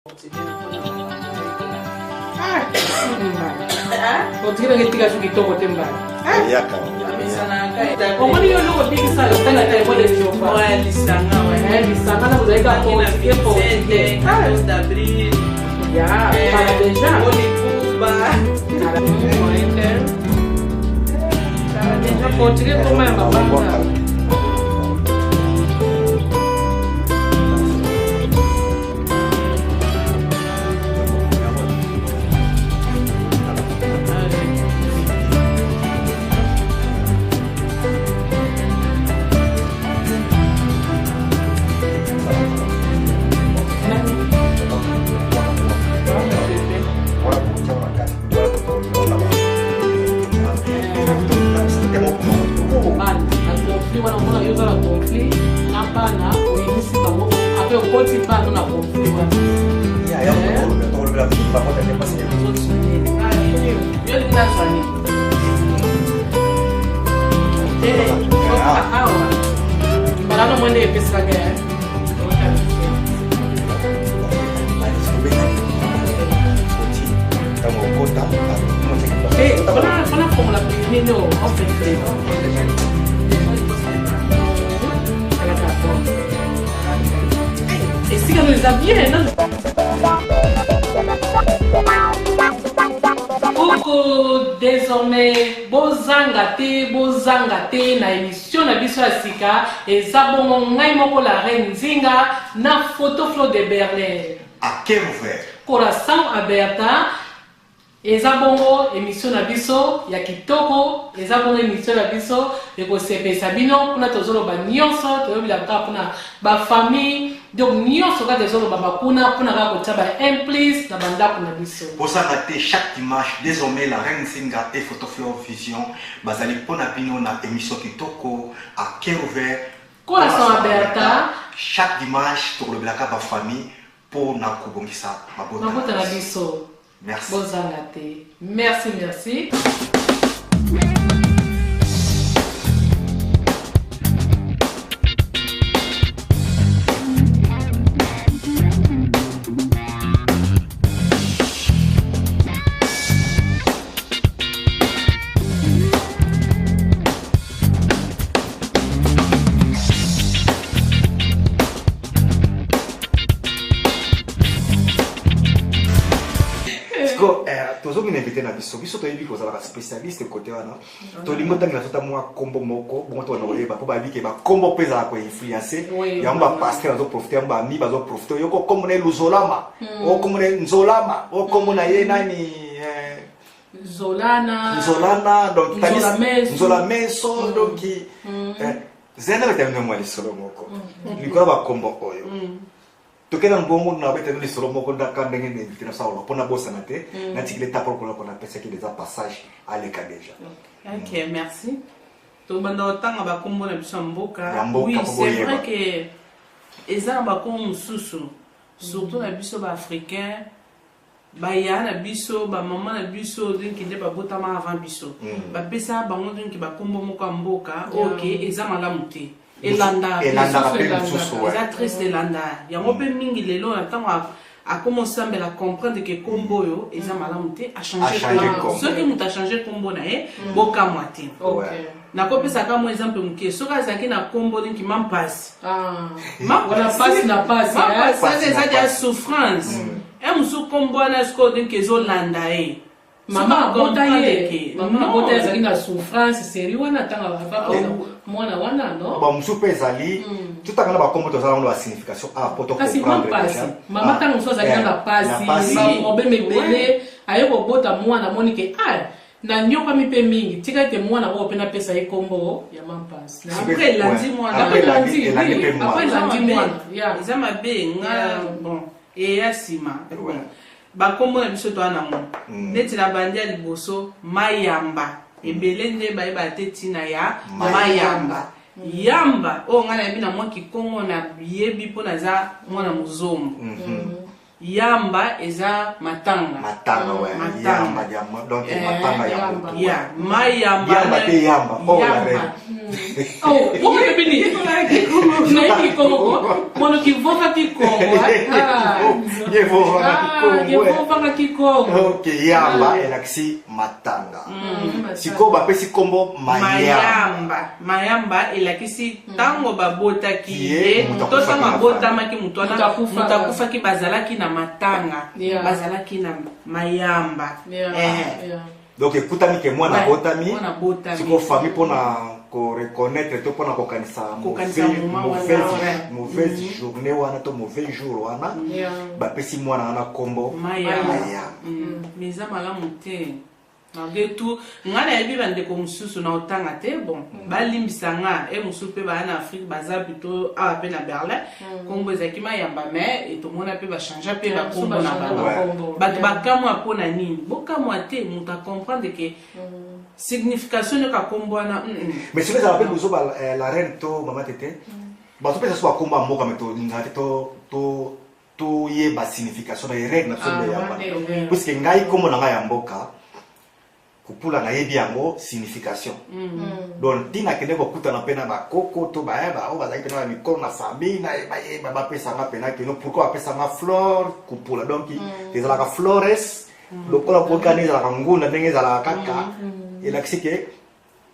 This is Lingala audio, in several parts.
Portugais nanga etika su kitoko te mbala. Omoni yo eloko obikisa otala ta ebole Jehova. Lisanga na kozali ka portugais portugais. Ya, kala deja. Kala deja portugais koma ya mabanga. Wana omona yo oza na conflit na bana oyebisi bango apres okoti bana na conflit wana yo olingi nazwa nini awa mbala no mwa nde epesaka mpona fongola nini ofete esika no eza bien koko désormais bozanga te bozanga te na émission na biso ya sika eza bongo ngai moko la reine nzinga na photo flo de berlin à cœur ouvert coração aberta Eza bongo emission na biso ya kitoko, eza bongo emission na biso ekosepelisa bino, kuna tozoloba nionso, toyobila kaka pona ba famille, donc nionso kaka ezolobama kuna pona kaka kotia ba implice na ba ndaku na biso. Bozanga te chaque dimanche desormais la reine Nzinga et Photoflore Vision bazali pona bino na emission kitoko à cœur ouvert. Coração aberta. Chaque dimanche tokolobelaka ba famille pona kobongisa mabota mabota na biso. Merci. Bozanga te. Merci, merci. siko eh, tozoki na invité na biso biso toyebi kozalaka spécialiste kote wana tolingi otangela biso ta mwa nkombo moko bongo tobanda koyeba mpo bayebi ke bakombo mpe ezalaka koinfluence yango bapaster bazoprofite yango baami bazoprofite oyoko nkombo na ye luzolama hmm. o nkombo na ye nzolama o nkombo na ye nani eh, nzolana nzolana donc nzola meso hmm. donc hmm. eh, Zela nabeta bino mwa lisolo moko mm. likolo ya bakombo oyo mm. tokenda mbongo nabeta bino lisolo moko ndaka ndenge na invité na saola mpo nabosana te mm. natikili etape lokola ko napesaki deja passage aleka deja ok merci tobanda kotanga bakombo na biso ya mboka oui c'est vrai que eza na bakombo mosusu surtout na biso baafricain Ba yaya na biso, ba maman na biso donc nde babotama avant biso. Mm. Bapesa bango donc ba kombo moko ya mboka yeah. Ok eza malamu te. Elanda elandaka pe lisusu eza triste elanda yango pe mingi lelo na ntango akoma osambela comprendre ke kombo oyo eza malamu te achange kombo soki moto achange kombo na ye mm. bokamwa te nakopesa ka mwa exemple moke soki azalaki na kombo niki mampasi ah. mampasi na pasi wana eza deya souffrance mm. e mosusu kombo wana sikoyo donk ezolanda ye mama abota ye mama abota ye azalaki na souffrance seri wana ntango avaka mwana wana no ba mosusu mpe ezali hmm. totanga na bakombo tozala ngo na basignification a po kasi mampasi mama ntango mosusu azalaki eh, na pasi baproblème ebele aye kobota mwana amoni ke ah Nanyokwami mpe mingi, tika ete mwana oyo mpe napesa ye nkombo ya Mampas. Après elandi mwana. Après elandi, oui. Après elandi mwana. Yeah. Eza mabe nga bon eya sima. Bon. Bakombo na biso toa nango. Mm. Neti na bandi ya liboso Mayamba. Mm. Ebele nde bayeba te ntina ya Mayamba. Mayamba. Mm. Yamba oyo ngai nayebi na mwa kikongo nayebi mpo naza mwana mozombo. Mm -hmm. Yamba eza matanga. Matanga ouais. Matanga. Yamba yamba donc eh, matanga ya moto. Ya mayamba. Yamba te yamba. Oh la reine. Oh, oyebi nini? Nayebi kikongo ko. Mono kivova kikongo. Kivova kikongo. Ok, yamba elakisi matanga. Sikoyo bapesi nkombo mayamba. Mayamba elakisi ntango babotaki ye to ntango abotamaki moto wana, moto akufaki, bazalaki na matanga, bazalaki na mayamba. Donc ekutami ke mwana abotami, sikoyo famille mpona koreconnaître to mpona kokanisa mauvaise journée wana to mauvais jour wana, bapesi mwana wana nkombo Mayamba. Mais eza malamu te. Malgré tout, nga nayebi bandeko mosusu na otanga te, bon, balimbisa nga e mosusu mpe baya na Afrique, baza plutôt awa mpe na Berlin, nkombo ezalaki Mayamba, mais tomona mpe bachange mpe bakombo na bango. Bato bakamwa mpo na nini? Bokamwa te, moto acomprendre ke signification nyoka nkombo wana. Mais soki ezala mpe bozoba, la reine to mama Tete, bazopesa so bakombo ya mboka, me tolingaka te toyeba signification na règle na biso nde yango wana, puisque ngai nkombo na ngai ya mboka Kupula, nayebi yango signification. Donc ntina akende kokutana mpe na bakoko to bayeba oyo bazalaki mpena na mikolo na famille, nayeba bapesanga mpena keno pourquoi bapesanga Flore Kupula. Donc ezalaka flores lokola kokani, ezalaka ngunda ndenge ezalaka kaka, elakisi ke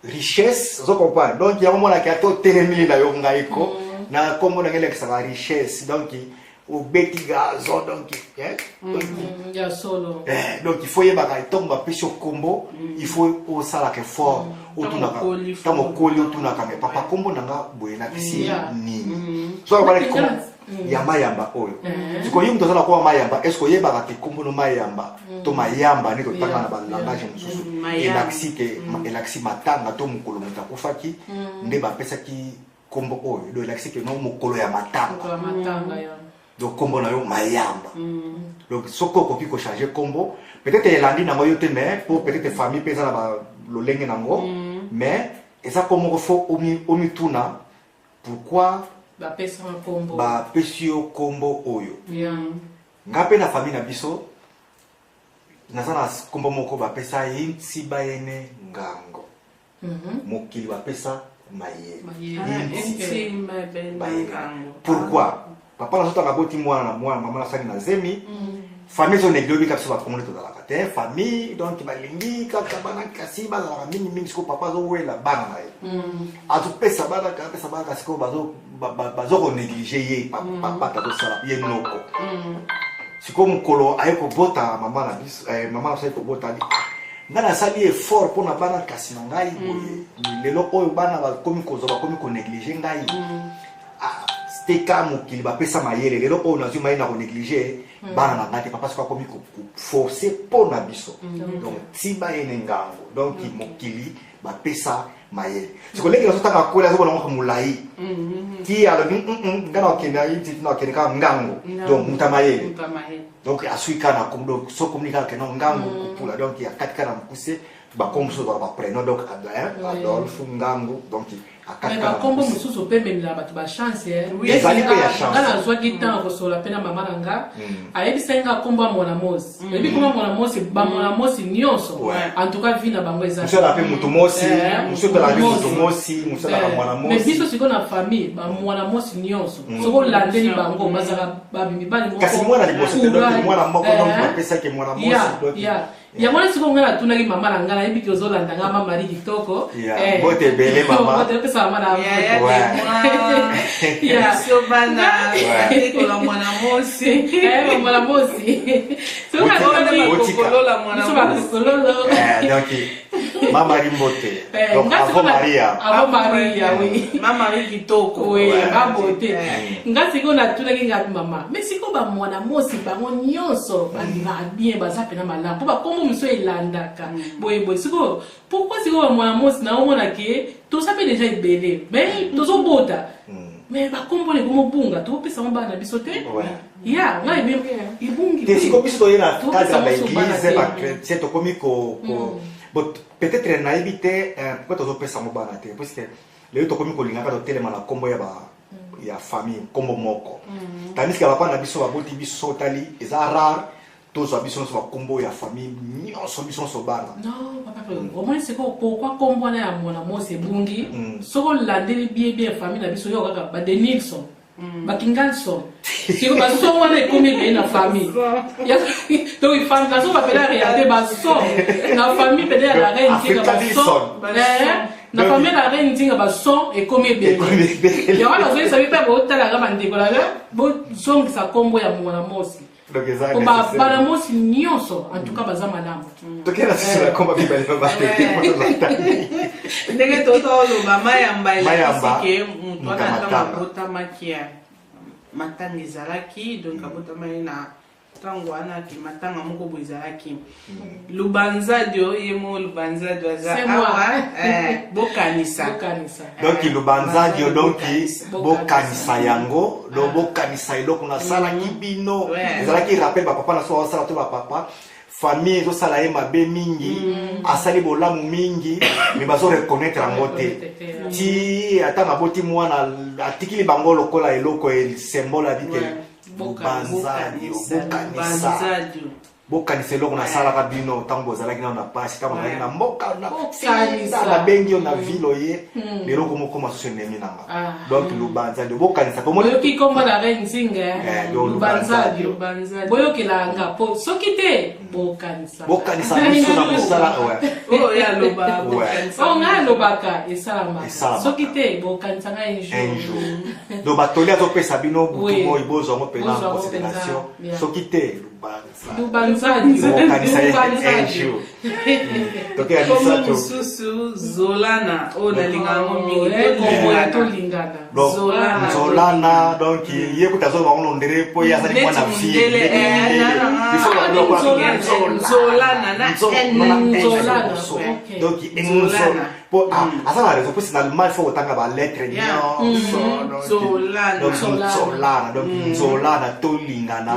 richesse, ozo comprendre? Donc yango monaki ata otelemili na yo, ngai ko na nkombo na ngai elakisaka richesse. Donc obeti gazon, donc ya solo. Donc il faut yebaka ntango bapesi yo nkombo, il faut osalaka effort, otunaka ntango okoli, otunaka: "Me papa, nkombo na nga boye elakisi nini?" So alobaki ya Mayamba oyo, sikoyo ye moto aza na komba Mayamba, est ce que oyebaka te nkombo no Mayamba to Mayamba nde totanga na balangage mosusu elakisi ke elakisi matanga to mokolo moto akufaki nde bapesaki nkombo oyo? Donc elakisi ke no mokolo ya matanga, donc nkombo na yo Mayamba. Donc soki okoki kochange nkombo, peut-être elandi nango yo te, mais po peut-être famille mpe eza na balolenge nango, mais eza nkombo moko fo omituna pourquoi bapesi yo nkombo oyo. Nga mpe na famille na biso naza na nkombo moko bapesa ye Ntiba Yene Ngango, mokili bapesa mayele. Pourquoi? Papa na sotaka aboti mwana na mwana, mama nasali na zemi, famille ezo néglige biso Bakongole, tozalaka te famille, donc balingi kaka bana kasi bazalaka mingimingi. Sikoyo papa azowela bana na ye, azopesa bana, apesa bana, kasi sikoyo bazokonéglige ye. Papa azosala ye noko. Sikoyo mokolo aye kobota mama na biso, mama na biso aye kobota, ali: "Ah, ngai nasali effort mpona bana kasi na ngai boye, lelo oyo bana bakomi kozwa, bakomi konéglige ngai. Teka mokili bapesa mayele, lelo oyo nazwi mayele na konéglige bana na ngai te." Papa soki akomi koforce mpo na biso, donc Tiba ye ne ngango, donc mokili bapesa mayele. Siko ndenge nazotanga kola, azobona moko molai ti alobi: "Ngai na okende ti na okende kaka ngango." Donc moto ya mayele, donc asui kaka na kombo. Donc so komoni kaka keno Ngango Kupula, donc akati kaka na mokuse. Bakombo mosusu ezalaka baprénom, donc Adolphe Ngango, donc akati. Bakombo mosusu mpe ememelaka bato bachance. Ezali mpe ya chance. Nga nazwaki ntango kosola mpe na mama na nga, ayebisaki nga nkombo ya Mwana Mosi. Oyebi nkombo ya Mwana Mosi, bamwana mosi nyonso, en tout cas vie na bango eza Mosu alaka mpe motu mosi, mosu alaka mpe motu mosi, mosu alaka mwana mosi. Mais biso sikoyo na famille, bamwana mosi nyonso, soki olandeli bango, bazalaka bamibali. Kasi mwana liboso te, donc mwana moko, donc bapesaki mwana mosi. Yango wana sikoyo ngai natunaki mama na ngai, nayebi ki ozolanda ngai, mama Mari kitoko. Mbote ebele, mama. Mbote opesa mama na Biso bana ekola mwana mosi. Mwana mosi. Kokolola mwana. Biso bakokololo. Donc mama Mari, mbote. Donc avant Maria. Avant Maria, oui. Mama Mari kitoko. Oui, babote. Nga sikoyo natunaki ngai mama: "Mais sikoyo bamwana mosi bango nyonso balingaka bien, baza mpena malamu, mpo bakombo mosusu elandaka boye boye, sikoyo pourquoi sikoyo bamwana mosi naomona ke toza mpe déjà ebele, mais tozobota, mais bakombo na ekomobunga, tokopesa ngo bana na biso te?" Ya ngai ebungi. Te, sikoyo biso toye na cadre ya baéglise, bachrétien, tokomi ko bon, peut-être nayebi te pourquoi tozopesa ngo bana te, puisque lelo tokomi kolingaka totelema na nkombo ya ba ya famille, nkombo moko, tandis que bapa na biso baboti biso, otali eza rare. Tozwa biso nyonso bakombo ya famille nyonso, biso nyonso bana. Non, papa, omoni sikoyo pourquoi kombo wana ya Mwana Mosi ebungi? Soki olandeli bien bien famille na biso, yo kaka badenilson, bakingalson, siko bason wana ekomi ebele na famille. Donc famille nazo bapela réalité, bason na famille pene ya la reine Nzinga, bason na famille la reine Nzinga, bason ekomi ebele. Yango nazoyesa bi mpe botalaka bandeko na bozongisa kombo ya Mwana Mosi. Donc eza Po nécessaire. Bana mosi nyonso en tout cas baza malamu. Tokenda susu na komba mibale babatete. Ndenge totoloba Mayamba, Mayamba, elakisi ke moto wana moto ntango matanga. abotamaki ya matanga ezalaki, donc abotamaki na ntango wana ke matanga moko boye ezalaki. Lubanzadio, ye mo Lubanzadio aza C'est moi. awa, bokanisa. Bokanisa. Donc Lubanzadio, donc Bokanisa. bokanisa yango, donc bokanisa eloko nasalaki bino. Ezalaki rappel bapapa na so basala to bapapa famille ezosala ye mabe mingi, asali bolamu mingi, mais bazo reconnaître yango te. Reconnaître te. Ti ata naboti mwana, atikili bango lokola eloko symbole abi ke Lubanzadio, bokanisa. Lubanzadio. Bokanisa eloko nasalaka bino ntango bozalaki nano na pasi, ntango bozalaki na mboka na Bokanisa. nabengi yo na ville oye, lelo komokoma susu ennemi nanga. Donc Lubanzadio, bokanisa pomoni. Boyoki kombo na reine Nzinga? Eh, donc Lubanzadio. Lubanzadio. Boyokelanga po soki te bokanisa. Bokanisa biso na mosala, ouais. Oyo ye aloba, bokanisa. Oyo ngai alobaka esalamaka. Esalamaka. Soki te bokanisa ngai un jour. Un jour. Donc batoli azopesa bino butu moi, bozwa yango mpena Bozwa en yango considération. mpenza, yeah. Soki te Lubanza Lubanzadio. bokanisa ye un Lubanzadio. jour. Tokela Kombo misato. mosusu Zolana, oyo nalinga yango mingi. Eh, kombo ya Tolingana. tolingana. Donc, Zolana. Nzolana, donc ye kuta azoloba ngo ndere po ye azali Neti mwana ville. mundele, Nzolana. Nzolana, na N. Nzolana, ok. Donc Nzolana. po aza na raison, po finalement il faut kotanga balettre nyonso. Donc, Nzolana. donc Nzolana. Nzolana, donc Nzolana, tolingana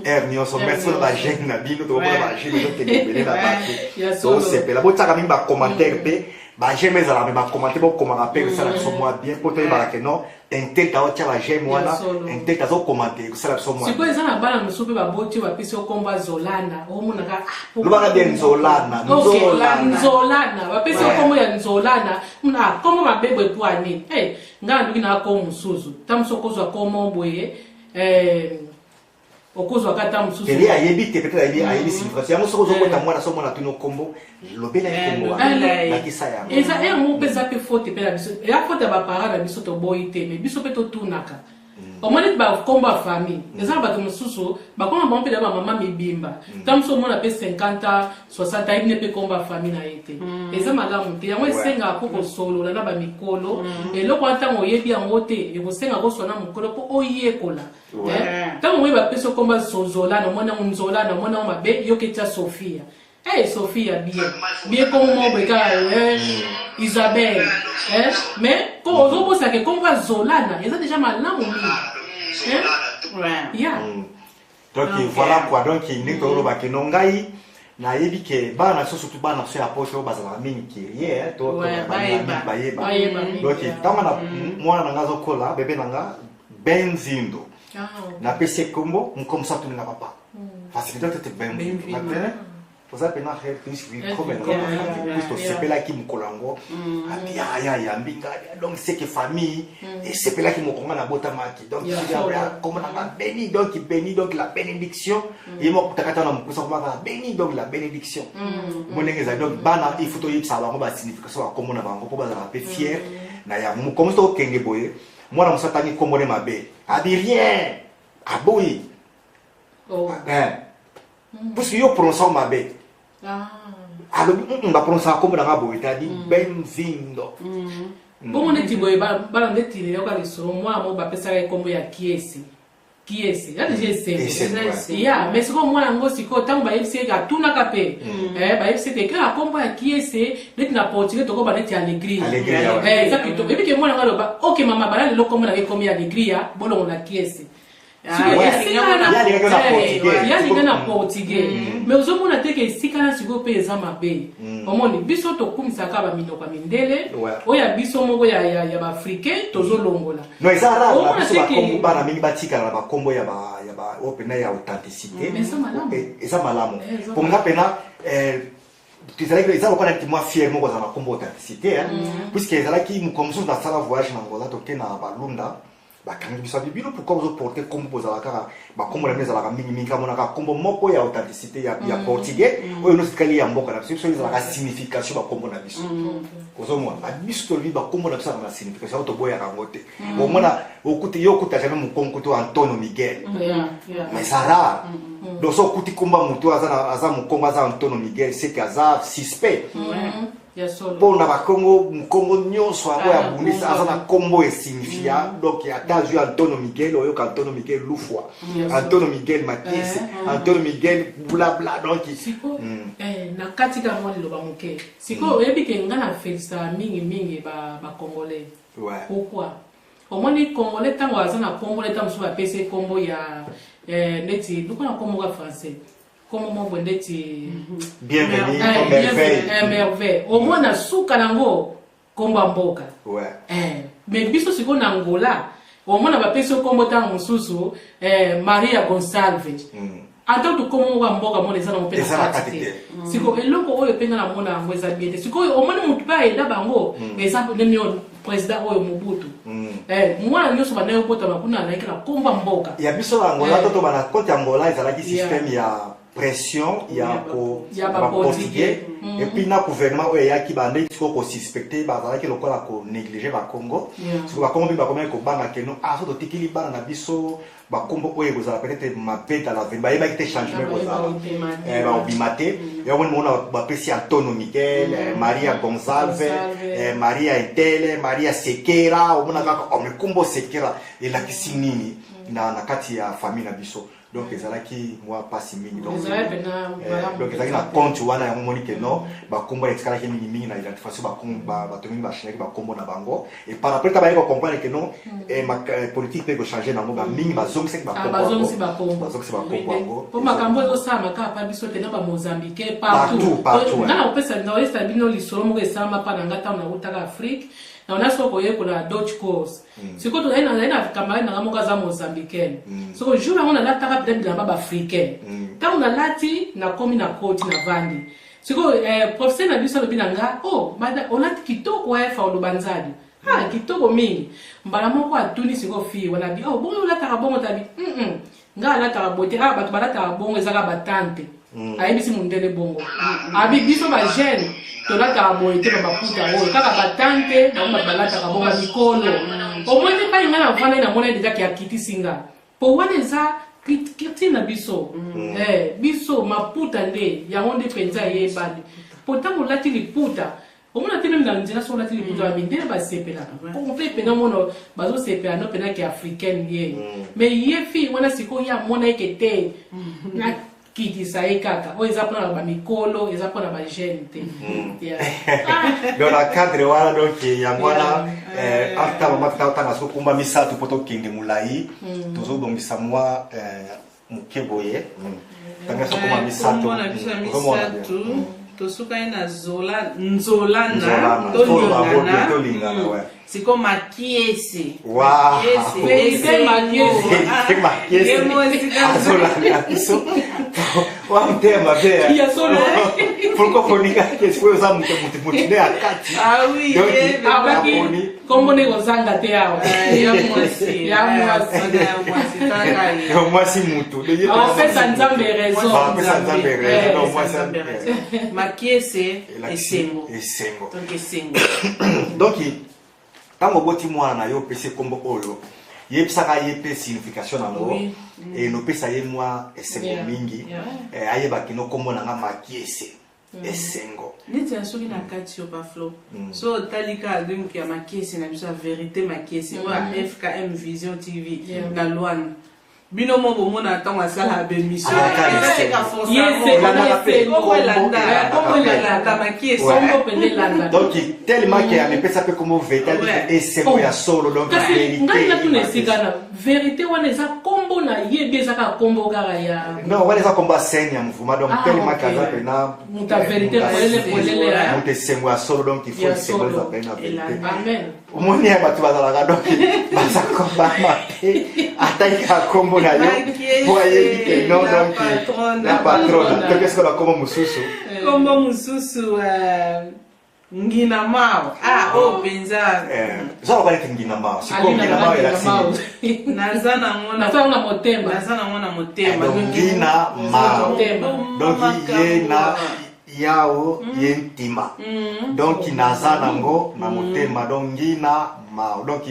aire nyonso. Aire Merci mpona nyonso. bagene na bino, tokomona bagene ezokende ebele na bato. Ya solo. Tosepela, botiaka mingi bacommentaire mpe baj'aime ezalaka, me bacommentaire bokomaka mpe kosala biso mwa bien, mpo toyebaka ke non, un tel taotia baj'aime wana, Ya solo. un tel tazocommenter, kosala biso mwa Sikoyo eza na bana mosusu mpe baboti oyo bapesi yo kombo ya Zolana, omonaka ah, Lobaka bien Nzolana. Ok, Nzolana. Nzolana, bapesi yo kombo ya Nzolana, ah, kombo mabe boye po ani? Hey, ngai naluki na kombo mosusu. Ta mosusu okozwa kombo boye, okozwaka ta mosusu. Tele ayebi te, peut-être ayebi signification yango. Soki ozokota mwana, so mwana tino kombo, lobela ye kombo wana, lobela ye. Lakisa yango. Eza ere moko mpe eza mpe faute mpe na biso, eza faute ya baparent na biso, toboyi te, mais biso mpe totunaka. Omoni bakombo ya famille, eza na bato mosusu bakoma bango mpe na bamama mibimba, ta mosusu omona mpe 50 ans, 60, ayebi ne mpe kombo ya famille na ye te. Eza malamu te yango. Esengaka mpo kosolola na bamikolo eloko wana. Ntango oyebi yango te, ekosenga kosolola na mokolo mpo oyekola. Eh, ntango oyebi bapesi okomba Zolana, omoni yango Nzolana, omoni yango mabe, yoki etia Sofia. Hey, Sophia, bien bien, kombo moko boye kaka, Isabelle, mais ko ozobosaka kombo ya Zolana eza déjà malamu mingi. Ya. Donc voilà quoi. Donc ndenge tolobaki no, ngai nayebi ke bana na biso, surtout bana na biso ya poto, bazalaka mingi curieux to bayeba. Bayeba. Bayeba mingi, Donc ntango na mwana na nga azokola, bebe na nga Benzindo, napesi ye kombo mokomisa, atuninga papa parce que tete Benzindo oza mpena puis tosepelaki mokolo yango, abi aya yambi ngai. Donc c'est que famille esepelaki mokolo nga nabotamaki. Donc kombo na nga béni, donc béni, donc la bénédiction. Ye moko kutaka ta na mokusa komaka béni, donc la bénédiction mo ndenge ezali. Donc bana, il faut toyebisaka bango basignification bakombo na bango mpo bazalaka mpe fier na yango. Mokomo tokokende boye, mwana mosu atangi kombo ne mabe, abi rien, aboyi. Puisque yo prononça mabe. Alobi baprononçaka kombo nanga boye te, adi Benzindo. Bongo neti boye bana neti leyoka lisolo, mwana moko bapesaka ye kombo ya Kiesi. Kiesi ya deja esengo ya, mais sikoyo mwana yango, sikoyo ntango bayebisi eke atunaka mpe, bayebisi ete kaka kombo ya Kiesi neti na portugais tokoba neti alegria, eza kitoko. Ebi ke mwana yango aloba: "Ok mama, bala lelo kombo nanga ekomi alegria, bolongo na Kiesi." Yalinga na portugais, mais ozomona te ke esika na sikoyo mpe eza mabe. Omoni, biso tokumisaka baminoko ya mindele, oyo ya biso moko ya baafricain tozolongola. Non, eza rare na biso bakombo, bana mingi batikala na bakombo ya oyo mpena ya authenticité. Mais eza malamu. Eza malamu. Eza Po nga mpena ezalaki, eza lokola neti mwa fier moko ozala na nkombo authenticité, hein. Puisque ezalaki mokolo mosusu nasala voyage na Angola, toke na Balunda, bakangi biso, abi bino pourquoi ozoporte nkombo? Bozala kaka bakombo na bino ezalaka mingimingi, kamonaka nkombo moko ya authenticité ya portugais oyo nyonso etikali ya mboka na biso. Biso ezalaka signification bakombo na biso. Ozomona, biso tolobi bakombo na biso ezalaka na signification, yango toboyaka yango te. Omona, okuti yo, okuta jamais mokongo kutu Antonio Miguel. Mais eza rare. Donc so okuti komba motu aza mokongo, aza Antonio Miguel, seke aza suspect. Ya solo. Mpo na bakongo, mokongo nyonso yango ya Ah, bundisa kombo. aza na kombo esignifia. Donc ata azwi Antonio Miguel, oyoka Antonio Miguel Lufwa, Antonio Miguel Makiese, Antonio Miguel blabla, donc Sikoyo na kati kaka mwa liloba moke, sikoyo oyebi ke nga na félicitaka mingimingi bacongolais. Pourquoi? Omoni, congolais ntango aza na kombo, ntango mosusu bapesi ye kombo ya neti lokola kombo ka français, kombo moko boye ndeti Bienvenue to Merveille. Merveille, omona suka nango kombo ya mboka. Mais biso sikoyo na Angola, omona bapesi yo kombo ntango mosusu Maria Gonsalves, ata kutu kombo moko ya mboka mona eza nango mpe Eza na na kati kati te. te. Sikoyo eloko oyo mpe nga namona yango eza bien te. Sikoyo omoni motu mpe ayeda bango, eza nini oyo président oyo Mobutu. Mwana nyonso bandaki kobotama kuna azalaki na kombo ya mboka. Ya biso na Angola, to toba na compte ya Angola, ezalaki système ya pression ya ko Ya ya baportugais. baportugais et puis na gouvernement oyo eyaki, bandeki sikoyo kosuspecte, bazalaki lokola konéglige bakongo. Sikoyo bakongo mpe bakomaki kobanga keno ah, so totikili bana na biso bakombo oyo ekozala peut-être mabe dans l'avenir, bayebaki te changement ekozala. Bakobima te. Yango moni mona bapesi Antonio Miguel, Maria Gonzalve, Gonzalve. Maria Etele, Maria Sekera. Omona kaka oh, mais kombo Sekera elakisi nini na kati ya famille na biso? Donc ezalaki mwa mpasi mingi. Donc, Ezalaki mpena malamu. Donc ezalaki na compte wana. Yango moni ke non, bakombo etikalaki mingimingi na identification. Bato mingi bachangeaki bakombo na bango et par après ta baye kocomprendre ke non, politique mpe ekochange nango, bamingi bazongisaki Ah, bakombo bazongisi yango. bakombo. Bazongisi bakombo yango. Po makambo ezosalama kaka pa biso te, na bamozambique, partout. Partout, partout, Nga na kopesa, naoyesa bino lisolo moko esalama mpa na nga ntango nautaka Afrique, naona soki koyekola Deutsch course. Sikoyo tozali nazali na camarade nanga moko aza mozambicaine. Sikoyo jour yango nalataka mpenza bilamba baafricaine. Ntango nalati, nakomi na koti, navandi. Sikoyo professeur na biso alobi na nga: "Oh madame, olati kitoko." Efa oloba nzadi: "Ah, kitoko mingi." Mbala moko atuni sikoyo fille wana abi: "Oh, bongo olataka bongo?" Tabi: Nga alataka boye te. Ah, bato balataka bongo ezaka batante." Ayebisi mondele bongo, abi: "Biso bajeune tolataka boye te, bamaputa oyo kaka batante bango bato balataka bongo, bamikolo." Omoi te pai nga navandai, namona deja ke akitisi nga, po wana eza culture na biso. Biso maputa nde yango nde mpenza eyebani, po ntango olati liputa, omona te, même na nzela so olati liputa, bamindele basepelaka mpe mpena mona bazosepela no mpena ke africaine ye. Mais ye fille wana sikoyo ye amona eke te, nakitisa ye kaka oyo eza mpona bamikolo, eza mpona bajeune te. Yeah. Ah, Donc na cadre wana, donc yango wana, ata mama tanga soki kumba misato mpo tokende molai, tozobongisa mwa moke boye. Tanga soki kumba misato. Kombo na biso ya Ozomona bien. misato, tosukani na Zola, Nzolana. Nzolana. Tolingana. Tolingana, ouais. Siko Makiese. Wow. Vérité Makiese. Vérité Makiese. Ye mosika. Azolanda biso wa motema mabe. Ya solo. Pourquoi foninga kesi oyo oza moto moto nde ya kati? Ah oui, Donc, ye abaki Aponi. kombo nde kozanga te awa. Ya mwasi. Ya mwasi. Ya mwasi, kaka ye. Donc, mwasi mutu. Donc, ye Apesa Nzambe raison. Apesa Nzambe raison. Donc, mwasi Nzambe raison. Makiese. Elakisi Esengo. Esengo. Donc esengo. Donc ntango oboti mwana na yo, opesi nkombo oyo, yebisaka ye mpe signification nango. Enopesa ye mwa esengo mingi. Ayebaki no nkombo na nga Makiese, esengo. Neti ya soki na kati yo baflo, so otali kaka donc ya Makiese na biso ya Vérité Makiese oyo ya FKM Vision TV na Lwana, bino mo bomona ntango asalaka bémission. Alaka esengo. Ye Elandaka mpe esengo. kombo. Elanda. Elandaka Kombo mpe. Elanda Makiese. Kombo pene elanda. Donc tellement ke amepesa mpe kombo vérité, esengo ya solo, donc Kasi vérité ngai natuna Makiese. esika na vérité wana, eza kombo na ye bi, eza kaka kombo kaka ya Non, wana eza kombo ya scène ya mouvement. Donc Ah, tellement ok. ke aza mpena Moto ya vérité, polele, polele, hein. moto esengo ya solo, donc il faut Ya esengo solo. eza pene na vérité. Elanda. Amen. Omoni ya bato bazalaka, donc baza kobama te, ataki kaka kombo. kombo na yo po ayebi ke non, donc la patrona. Toke sikoyo na kombo mosusu. Kombo mosusu, Ngina Mao. Ah, oyo mpenza. Eza lokola neti Ngina Mao. Sikoyo Ngina Mao elakisi nini? Naza nango Naza na motema. Naza nango na motema. Donc Ngina Mao, donc ye na yao ye ntima, donc naza nango na motema. Donc Ngina Mao, donc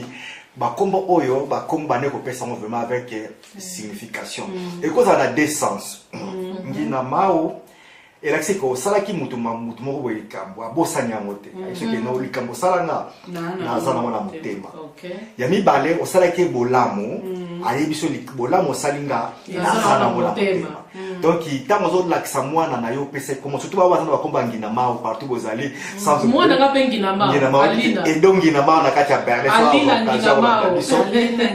bakombo oyo, bakombo bande kopesa yango vraiment avec signification. Ekozala na deux sens. Ngina Mao elakisi ke osalaki mutu mutu moko boye likambo, abosani yango te. Ayebisi ke no, likambo osalanga, naza nango na motema. Ya mibale, osalaki ye bolamu, ayebi so bolamu osali nga, naza nango na motema. Donc ntango ozolakisa mwana na yo, opesa kombo, surtout bao baza na bakombo ya Ngina Mao partout bozali. Sans mwana nga mpe Ngina Mao. Ngina Mao. Alina. Edo Ngina Mao na kati ya Berlin. Alina Ngina Mao. Biso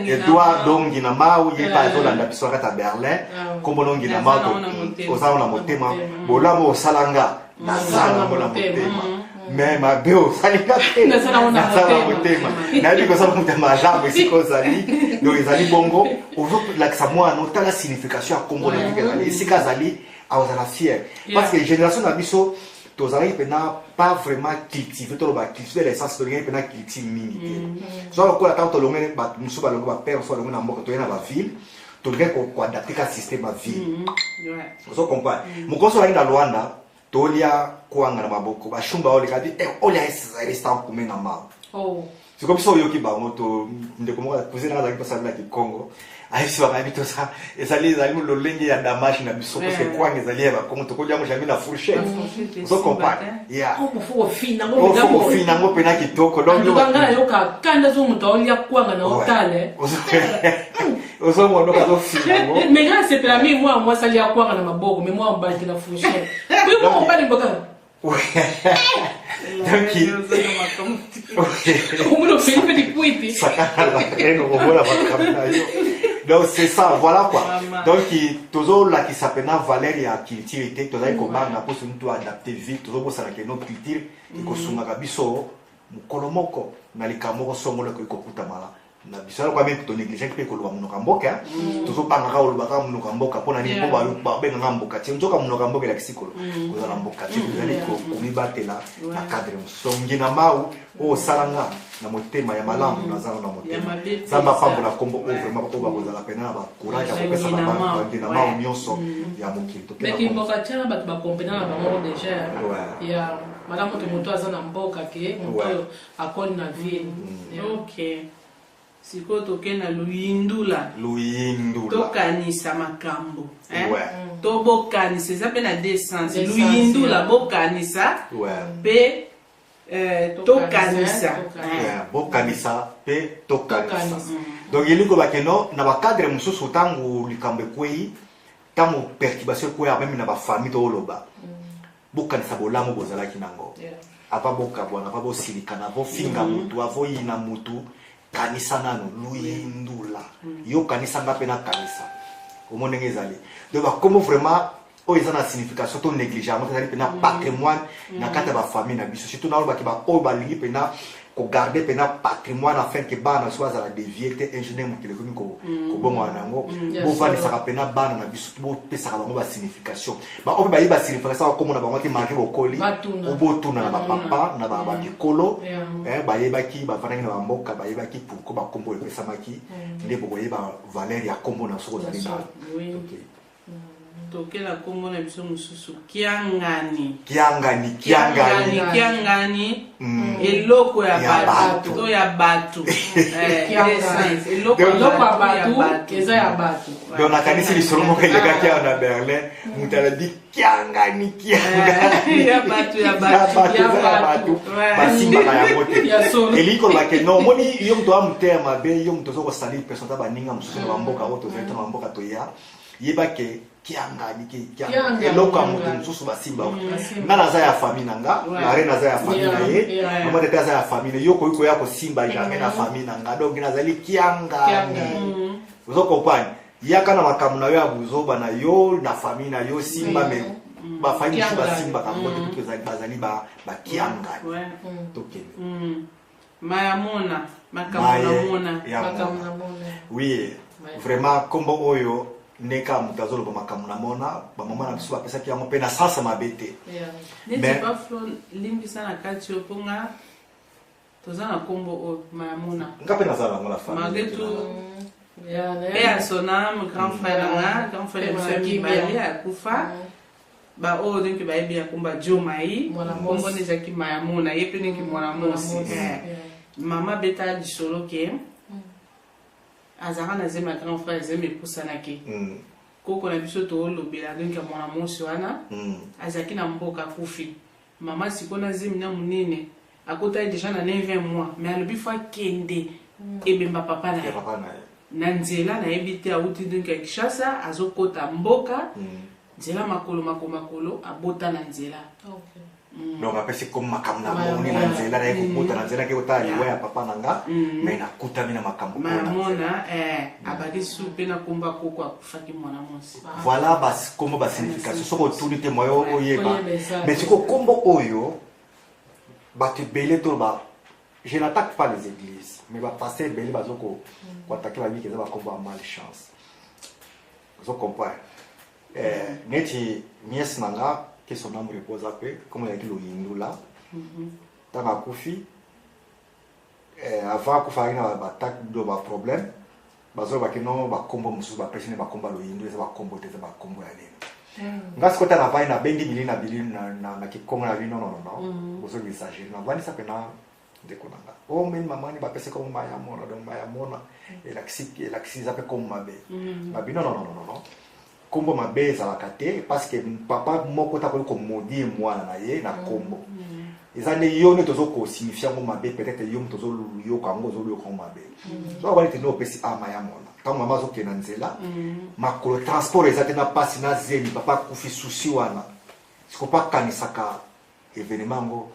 Eduardo Ngina Mao, ye mpe azolanda biso na kati ya Berlin. Kombo no Ngina Mao, Naza nango na motema. oza nango na motema. Bolamu osala nga, naza nango na motema, mais mabe osali nga te, Naza nango na naza na motema. motema. Nayebi koza moto ya malamu esika ozali. Donc ezali bongo, ozolakisa mwana, otala signification ya kombo na ye ezali, esika azali azala fier, parce que génération na biso tozalaki mpena pas vraiment cultivé. Toloba cultivé l'essence, tolingaki mpena culture mingi te. So lokola ntango tolongi, bato mosusu balongi, bapère mosusu balongi na mboka, toye na baville, tolingaki koadapter ka système ya ville. Ozo comprendre? Mokoso ozalaki na Lwanda, tolia kwanga na maboko, bashumba oleka bi olia restaurant kume na mao. Sikoyo biso oyoki bango to ndeko moko, cousin nanga azalaki tosalelaki Congo, ayebisi baka yebi tosa ezali lolenge ya damage na biso, parce que kwanga ezali ya bakongo, tokolia yango jamais na fourchette. Ozo comprendre? Yeah. Ofina ngo. Ofina yango mpena kitoko. Donc nga nayoka kanda zo moto aolia kwanga na otale. Ozomona, donc azofina yango. Mais nga nasepela mingi mwana mwasi alia kwanga na maboko, mais mwana mobali te, na fourchette. Oyo mwana mobali mboka. Donc omona ofeli mpe likwiti. Sakana la reine, okomona makambo na yo. Donc c'est ça, voilà quoi. Donc tozolakisa mpena valeur ya culture te. Tozali kobanga mpo soki to adapter ville, tozobosana ke no culture ekosungaka biso mokolo moko na likambo moko songolo ekoki kokutamala na biso. Alokwa mpe tonégligeaki mpe koloba monoko ya mboka. Tozobangaka kolobaka monoko ya mboka mpona nini? Mpo babengaka mboka tie. Nzoka monoko ya mboka elakisi kozala mboka tie, ezali komibatela na cadre mosusu. Ngina Mau, oyo osalanga na motema ya malamu, naza na motema. Nzambe apambola nkombo oyo vraiment, oyo bakozala pena na bacourage ya kopesa bangina Mau nyonso ya mokili. Mais mboka tiana, bato bakompena na bango déjà ya malamu te. Moto aza na mboka ke moto oyo akoli na ville. Ok, sikoyo tokende na Luyindula. Luyindula. Tokanisa makambo, to bokanisa, eza mpe na deux sens. Luyindula, bokanisa mpe tokanisa. Bokanisa mpe tokanisa. Donc elingi koloba no na bacadre mosusu, ntango likambo ekwei, ntango perturbation ekwei, même na bafamille, tooloba bokanisa bolamu bozalaki nango avant bokabwana, avant bosilikana, bofinga mutu, avoyina mutu. Kanisa nano. Luyindula, yo kanisa, nga mpe nakanisa. Omo ndenge ezali. Donc bakombo vraiment oyo eza na signification, to néglige yango. Ezali mpena patrimoine na kati ya bafamille na biso, surtout nalobaki baoyo balingi mpena kogarder mpena patrimoine afin ke bana biso bazala dévié te. Ingénieur, mokili ekomi kobongwana na yango. Bovandisaka mpena bana na biso, bopesaka bango basignification. Baoyo mpe bayebi basignification bakomona bango te, malgré bokoli, obotuna na bapapa na bamikolo bayebaki, bavandaki na bamboka, bayebaki pourquoi bakombo oyo epesamaki. Nde bokoyeba valeur ya kombo na soki ozali na. Tokela nkombo na biso mosusu, Kiangani. Kiangani, Kiangani. Kiangani, eloko ya bato to ya bato. Eloko ya bato eza ya bato. Donc nakanisi lisolo moko elekaki awa na Berlin, moto alobi Kiangani, Kiangani ya bato, ya bato, basimbaka yango te. Elingi koloba ke non, omoni yo moto wa moteya mabe, yo moto oza kosali personne ta baninga mosusu na bamboka oyo tozali to na bamboka toya, yeba ke Kiangani, eloko ya moto mosusu basimba. Nga naza ya famille na nga, la reine aza ya famille na ye, mama tete aza ya famille. Yo koki koya kosimba jamais na famille na nga. Donc nazali Kiangani. Ozo comprendre? Yaka na makambo na yo ya buzoba na yo na famille na yo, simba, mais bafamille mosusu basimbaka yango te, kutu bazali bakiangani. Tokende. Mayamona, makambo na mona. Oui. Vraiment kombo oyo ndenge kaka moto azoloba makambo na mona bamama na biso bapesaki yango mpe na sansa mabe te. Neti baflo limbisa na kati oyo mpo nga toza na nkombo oyo Mayamona. Nga mpe naza nango na famille. Malgré tout, et à son âme, grand frère na nga, grand frère na biso ya mibale akufa, baoyo ndenge bayebi ya komba Jomai, nkombo nde ezalaki Mayamona, ye mpe ndenge mwana mosi. Mama abeta lisolo ke azalaka na zemi ya grand frère, zemi epusanaki. Koko na biso toolobela donc ya mwana mosi wana azalaki na mboka, akufi. Mama sikoyo na zemi na monene, akotaki déjà na 9 mois, mais alobi fo akende ebemba papa na ya ye. Papa na ye. Na nzela, nayebi te, awuti donc ya Kinshasa, azokota mboka, nzela makolo makolo makolo, abota na nzela. Donc apesi komi makambo na moni na nzela, naye kobota na nzela, ke kotala liwa ya papa na nga, mais nakutami na makambo oyo na nzela. Mayamona abaki su mpe na komba koko akufaki mwana mwasi. Voilà bakombo, basignification, soki otuni te, moyo oyeba. Oyeba eza. Mais sikoyo kombo oyo bato ebele to ba, je n'attaque pas les églises, mais bapasteur ebele bazo koattaquer, babiki eza bakombo ya malchance. Ozo comprendre, neti nièce na nga, que son âme repose en paix, comme ezalaki Loyindula, ntango akufi, avant akufa azalaki na baattaque do baproblème, bazolobaki no bakombo mosusu bapesi ne bakombo ya Loyindu, eza bakombo te, eza bakombo ya nini. Nga sikoyo ta navandi, nabengi bilili na bilili na kikongo na bino, non, non, non, bozoki exagérer. Navandisa mpena ndeko na nga o meni mamani bapesi kombo Mayamona, donc Mayamona elakisi eza mpe kombo mabe. Babi non, non, non, non, non, kombo mabe ezalaka te, parce que papa moko ta koki komaudire mwana na ye na kombo. Eza nde yo nde tozokosignifie yango mabe, peut-être yo moto ozoyoka yango, ozoluyoka yango mabe. So abali te nde opesi a Mayamona, ntango mama azokende na nzela makolo, transport eza te, na pasi na zemi, papa akufi, susi wana siko mpo akanisaka événement yango,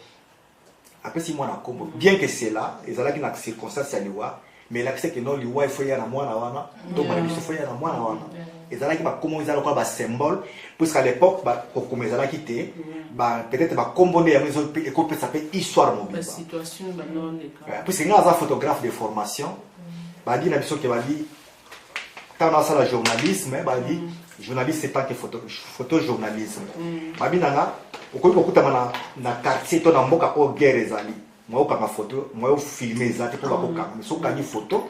apesi mwana kombo. Bien que cela ezalaki na circonstance ya liwa, mais elakisi ke non, liwa efo ya na mwana wana, to malédiction efo ya na mwana wana. Ezalaki bakombo eza lokola basymbole, puisque à l'époque kokoma ezalaki te. Peut-être bakombo nde yango ekopesa mpe histoire mobimba. Basituation banoleka. Puisque nga aza photographe de formation, badi na biso ke badi ntango nasala journalisme, badi journaliste tant que photo, photojournalisme, babi na nga okoki kokutama na quartier to na mboka oyo guerre ezali, moyo okanga photo, moyo filme eza te mpo bakokanga. Mais soki okangi photo,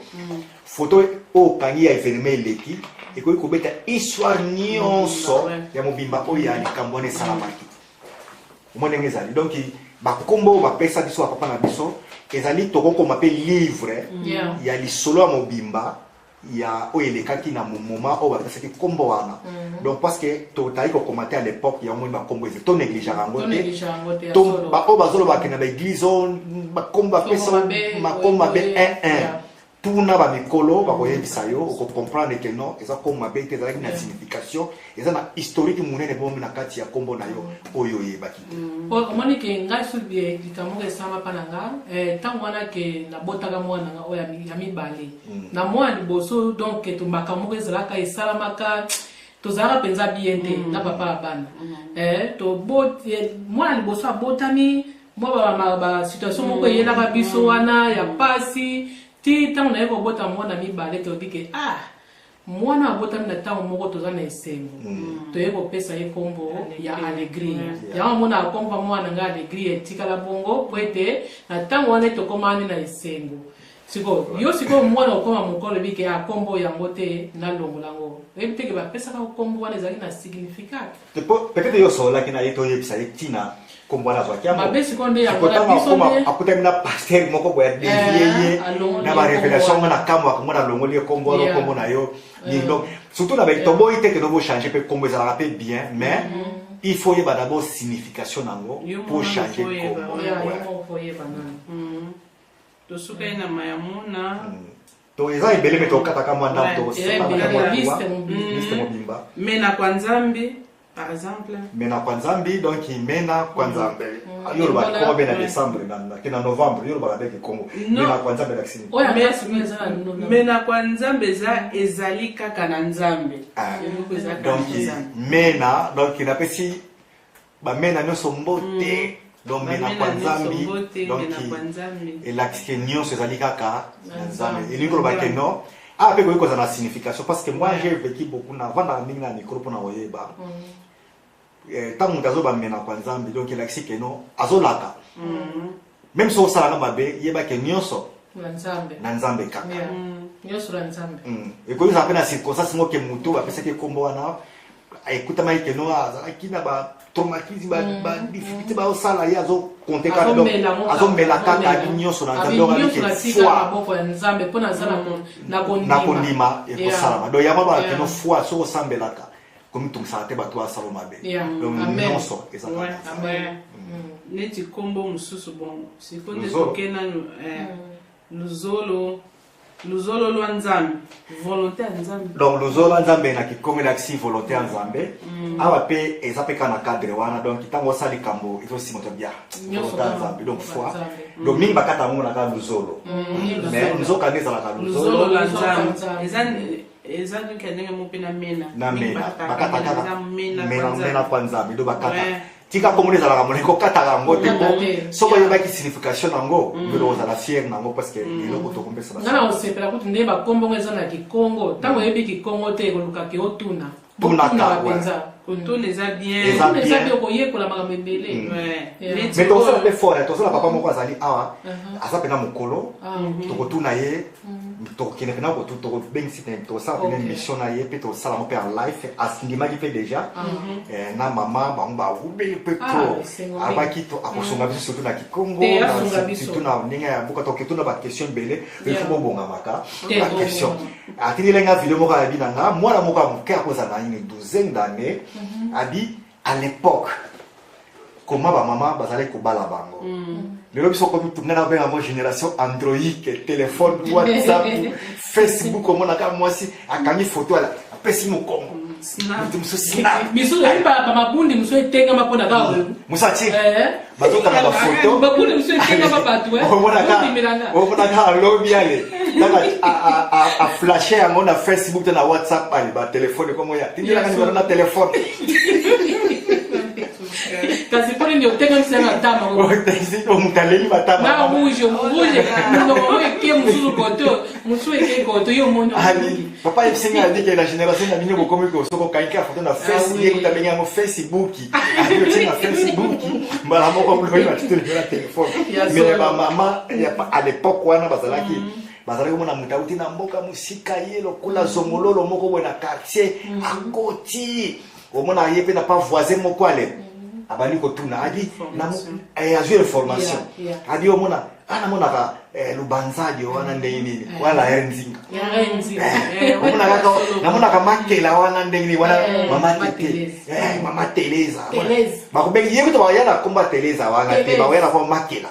photo oyo okangi ya événement eleki, ekoki kobeta histoire nyonso ya mobimba oyo ya likambo wana esalamaki. Omoi ndenge ezali. Donc bakombo oyo bapesa biso bapapa na biso ezali, tokokoma mpe livre ya lisolo ya mobimba ya oyo elekaki na moment oyo bapesaki nkombo wana. Donc parce que totali kokoma te à l'époque, yango moni bakombo ezali, to négligeaka yango To te. négligeaka yango te, ya To solo. baoyo bazolobaka na baéglise oyo bakombo bapesa Kombo mabe, makombo mabe, boye, 1 1, tuna bamikolo, bakoyebisa yo, okocomprendre ke non, eza kombo mabe te, ezalaki na signification, eza na historique monene bomi na kati ya kombo na yo oyo oyebaki te. Po omoni ke ngai so likambo moko esalama mpa na nga, ntango wana ke nabotaka mwana na nga oyo ya mibale. Na mwana liboso, donc to makambo moko ezalaka, esalamaka, tozalaka mpenza bien te na papa ya bana. Mwana liboso abotami, mwa basituation moko eyelaka biso wana ya pasi, ti ntango naye kobota mwana mibale, toyebi ke ah, mwana abotami na ntango moko toza na esengo, toye kopesa ye nkombo ya Alegria. Yango amonaka nkombo ya mwana ngai Alegria etikala bongo po ete na ntango wana tokomani na esengo. Sikoyo yo, sikoyo mwana okoma mokolo, oyebi ke akombo yango te, nalongola yango. Oyebi te ke bapesaka nkombo wana ezalaki na significat. Peut-être yo osololaki na ye to oyebisa ye ntina nkombo wana azwaki yango. Mabe sikoyo nde yango na Sikoyo biso ntango nde akutami na pasteur moko boye, adévier ye alongoli na ye barévélation nkombo ngo na kambo akomona, alongoli ye nkombo wana, nkombo na yo nini. Donc surtout na toboyi te ke no bochange mpe nkombo, ezalaka mpe bien, mais il faut oyeba d'abord signification nango Yo po moko changer faut oyeba, nkombo. Ya, yo moko oyeba nani. Tosukaki na Mayamona. Donc eza ebele, me tokataka mwa ndambo. Eza ebele, liste mobimba. Liste mobimba. Mena kwa Nzambe, par exemple. Mena kwa Nzambe, donc mena kwa Nzambe, yo olobaka Kongo mpe na décembre ke na novembre, yo olobaka mpe Kikongo. Non. Mena kwa Nzambe elakisi nini? Oyo anga sikoyo eza na Mena kwa Nzambe eza, ezali kaka na Nzambe. Ah. Eloko eza kaka Donc na Nzambe. mena, donc napesi bamena nyonso mbote. Donc mena Bamena kwa nyonso Nzambe, mbote, donc mena kwa Nzambe. elakisi ke nyonso ezali kaka na Na Nzambe. Nzambe. Elingi koloba ke non. Awa mpe koki kozala na signification, parce que moi j'ai vécu beaucoup, navandaka mingi na micro mpona koyeba. Ntango moto azobamena kwa Nzambe, donc elakisi ke no azolaka, même soki osalaka mabe, yebake nyonso na Nzambe. Na Nzambe kaka. Yeah. Nyonso na Nzambe. Ekoki kozala mpe na circonstance moko ke moto bapesaki nkombo wana ekutamaki ke no azalaki na batraumatisme, badifficulté, baosala ye azocompter kaka, donc azomela ngo. Azomela kaka, abi nyonso na Nzambe, donc nyonso abike natika foi maboko ya Nzambe mpo naza na na kondima. Kondima ekosalama. Donc yango Yeah. bakeno foi, soki osambelaka, komitungisaka te, bato basala mabe. Yeah. Donc Amen. nyonso ezalaka na Nzambe. Ouais. Neti nkombo mosusu, bon, sikoyo nde Luzolo. toke nanu luzolo, luzolo lwa Nzambe, volonté ya Nzambe. Donc luzolo ya Nzambe na kikongo elakisi volonté ya Nzambe. Awa mpe eza mpe kaka na cadre wana. Donc ntango osala likambo, ezosima to bia Nyonso volonté ya kaka Nzambe, donc foi. Nzambe. Donc mingi bakata yango na kaka luzolo, mais nzoka nde ezalaka luzolo luzolo lwa Luzolo lwa Nzambe. Nzambe. Eza donc ya ndenge moko mpe na mena. Na Mingi mena bakataka bakata mena, kaka eza mena mena kwa Nzambe. mena kwa Nzambe, donc bakata tika komona ezalaka molai, kokataka yango te, Kokata po te. soki oyebaki signification nango, mbele ozala fier nango, parce que eloko tokompesa. Nga na kosepela kutu nde bakombongo eza na kikongo. Ntango oyebi kikongo te, ekolukaki otuna. Tunaka, botunaka ouais. mpenza. Kotuna eza bien. Eza Kotuna eza bien. bien, koyekola makambo ebele. Yeah. Neti Mais tozala oyo- mpe fort, tozala papa moko azali awa, aza mpena mokolo. Tokotuna ye, tokokende mpena tokobengisi te, tosala mpena émission na ye mpe, tosala yango mpe en live. Asindimaki mpe déjà. Na mama bango bawubeli mpe Ah, to esengo mingi. alobaki to akosunga biso surtout na kikongo, Te, asunga biso. surtout na ndenge ya mboka. Toketuna baquestion ebele, il faut bobongamaka Te, baquestion. bobongama. Atindeli nga video moko, alobi na nga mwana moko ya moke akozala na une douzaine d'années, abi à l'époque comment bamama bazalaki kobala bango. Lelo biso komi tunga na benga yango génération androïque, téléphone, WhatsApp, Facebook, omonaka mwasi akangi photo, ala apesi mokongo. Snap. Moto mosusu snap. Misusu oyebi bamabundi mosusu etengama mpona kaka Mosu atie, bazokanga bafoto. Babundi mosusu etengama bato. Ondimelanga. Omonaka alobi ale ntango aflashe yango na Facebook to na WhatsApp, ale batelefone komoya tindelaka nimero na telefone. Kasi mpo nini otengamisa na tama? Moto aleli na batama. Rouge rouge, monoko eke mosusu koto, mosusu eke koto, yo omoni. Ali papa yebisinga abike na génération na bino bokomi ko soko okangi kaka foto na face, ye kuta abengi yango Facebook, abi otie na Facebook mbala moko, loyi batitelemi na telefone. Ya Mais solo. bamama à l'époque wana bazalaki komona moto auti na mboka mosika, ye lokola zongololo moko boye na quartier, akoti, omona ye mpe na pa voisin moko, ale abandi kotuna, abi azwi information. Abi omona namonaka lubanzadi wana ndenge nini, wana ya nzinga. Ya nzinga. Omona kaka namonaka makela wana ndenge nini wana, mama Mama tete. Teleza. Mama Teleza. Teleza. Bakobengi ye kuta, baya na komba Teleza wana te, Teleza. bakoya na komba makela.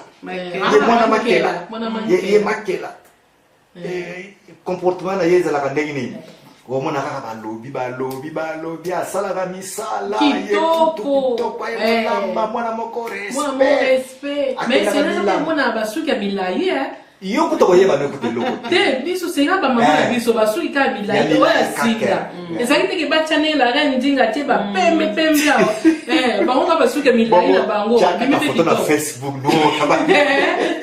Ye mwana makela. Mwana ye makela. Makela, comportement na ye ezalaka ndenge nini? Omona kaka balobi, balobi, balobi asalaka misala ye. Kitoko. Kitoko ye. Kolamba mwana moko. Mwana moko. Respect. Respect, mais Akendaka sena bilamba. mona basuki ya milai, eh. Yo kuta koyeba no kuta eloko te. Te, biso senga bamama na biso basuki kaka Ya milai oyo milai ya singa. kaka. Ezalaki teke batya ndenge la reine Ndinga tie bapembe pembe awa. Bango kaka basuki ya milai na bango. Tiaka bimi mpe photo na kitoko. Facebook no kaba.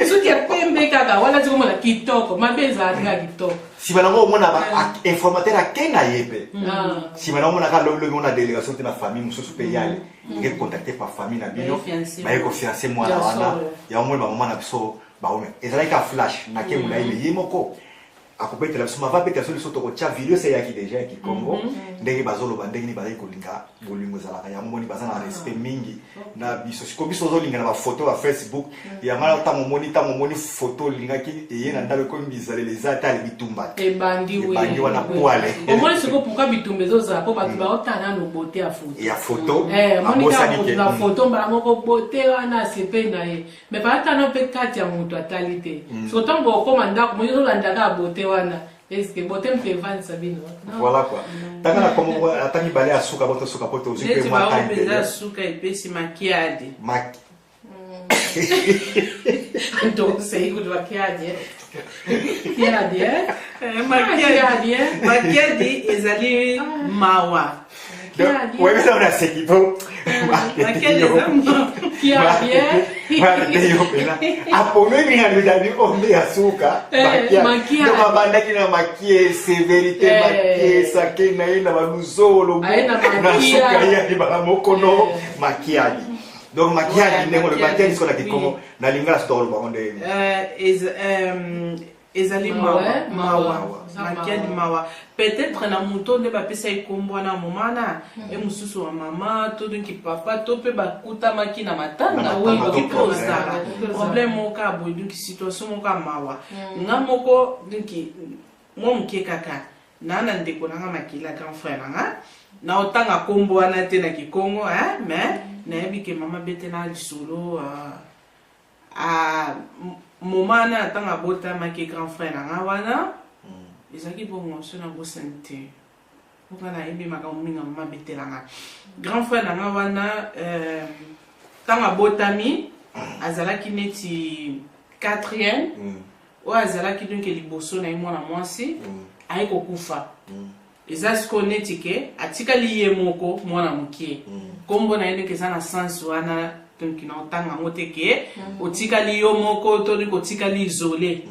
Suki ya pembe kaka wana ti komona kitoko, mabe ezalaki kaka kitoko. Nsima nango omona informateur ake na ye mpe. Nsima nango omonaka lobi lobi omona délégation te na famille mosusu mpe yale eke contacter par famille na bino. Baye fiancé. Baye kofiancer mwana Ya wana. solo. Yango moni bamama na biso baome ezalaki ka flash nake molai, me ye moko akobetela biso, mava abetela biso, biso tokotia video ese eyaki déjà ya kikongo, ndenge bazoloba ndenge nini bazali kolinga, bolingo ezalaka. Yango moni baza na respect mingi na biso. Siko biso ozolinga na bafoto ya Facebook, yango wana ntango omoni foto olingaki eye na ndako, ekomi bizaleli eza te, ale bitumba te. Ebandi. Ebandi wana poale. Omoni sikoyo pourquoi bitumba ezozala? Mpo bato baotala nano beauté ya foto. Ya foto. Omoni kaka abosani moto ke na foto mbala moko, beauté wana asepeli na ye, mais baatana mpe kati ya moto atali te. So ntango okóma ndako, moi ozolanda kaka beauté wana, est-ce beauté mpe evandisa bino? Non. Voilà quoi, tanga na kombo ata mibale ya suka po tosuka, po tozwi mpe neti mwa bango time mpenza ebele. Suka epesi makiadi. Tosei kutu bakiadi, kiadi, eh? Makiadi. Kiadi, eh? Makiadi ezali mawa. Oyebisa na seki po marketing yo mpena aponeli na lobeli oyo nde ya suka. Donc abandaki na makie sévérité, makie sake na ye na baluzolo, na suka ye alibala moko no makiadi. Donc makiadi, ndenge olobi makiadi siko na kikongo, na lingala so tokoloba ngo ndenge? Ezali mawa, mawa, makiadi, mawa. Peut-être na moto nde bapesa ye nkombo wana momana e mosusu wa mama to donc papa to mpe bakutamaki na matanga, okoki mpe ozala problème moko ya boye. Donc situation moko ya mawa. Nga moko, donc mwa moke kaka naa na ndeko nanga makila, grand frère nanga, na otanga nkombo wana te na kikongo, mais nayebi ke mama betela lisolo a moma wana ntango abotamaki grand frère na nga wana. Ezalaki bongo so nabosani te, mpoka nayebi makambo mingi. Mama abetelanga grand frère na nga wana, ntango abotami azalaki neti quatrième. Oyo azalaki donc liboso na ye, mwana mwasi, aye kokufa. Eza sikoyo neti ke atikali ye moko mwana mokie. Nkombo na ye donc eza na sens wana, donc na otanga yango te ke otikali yo moko to donc otikali isolé.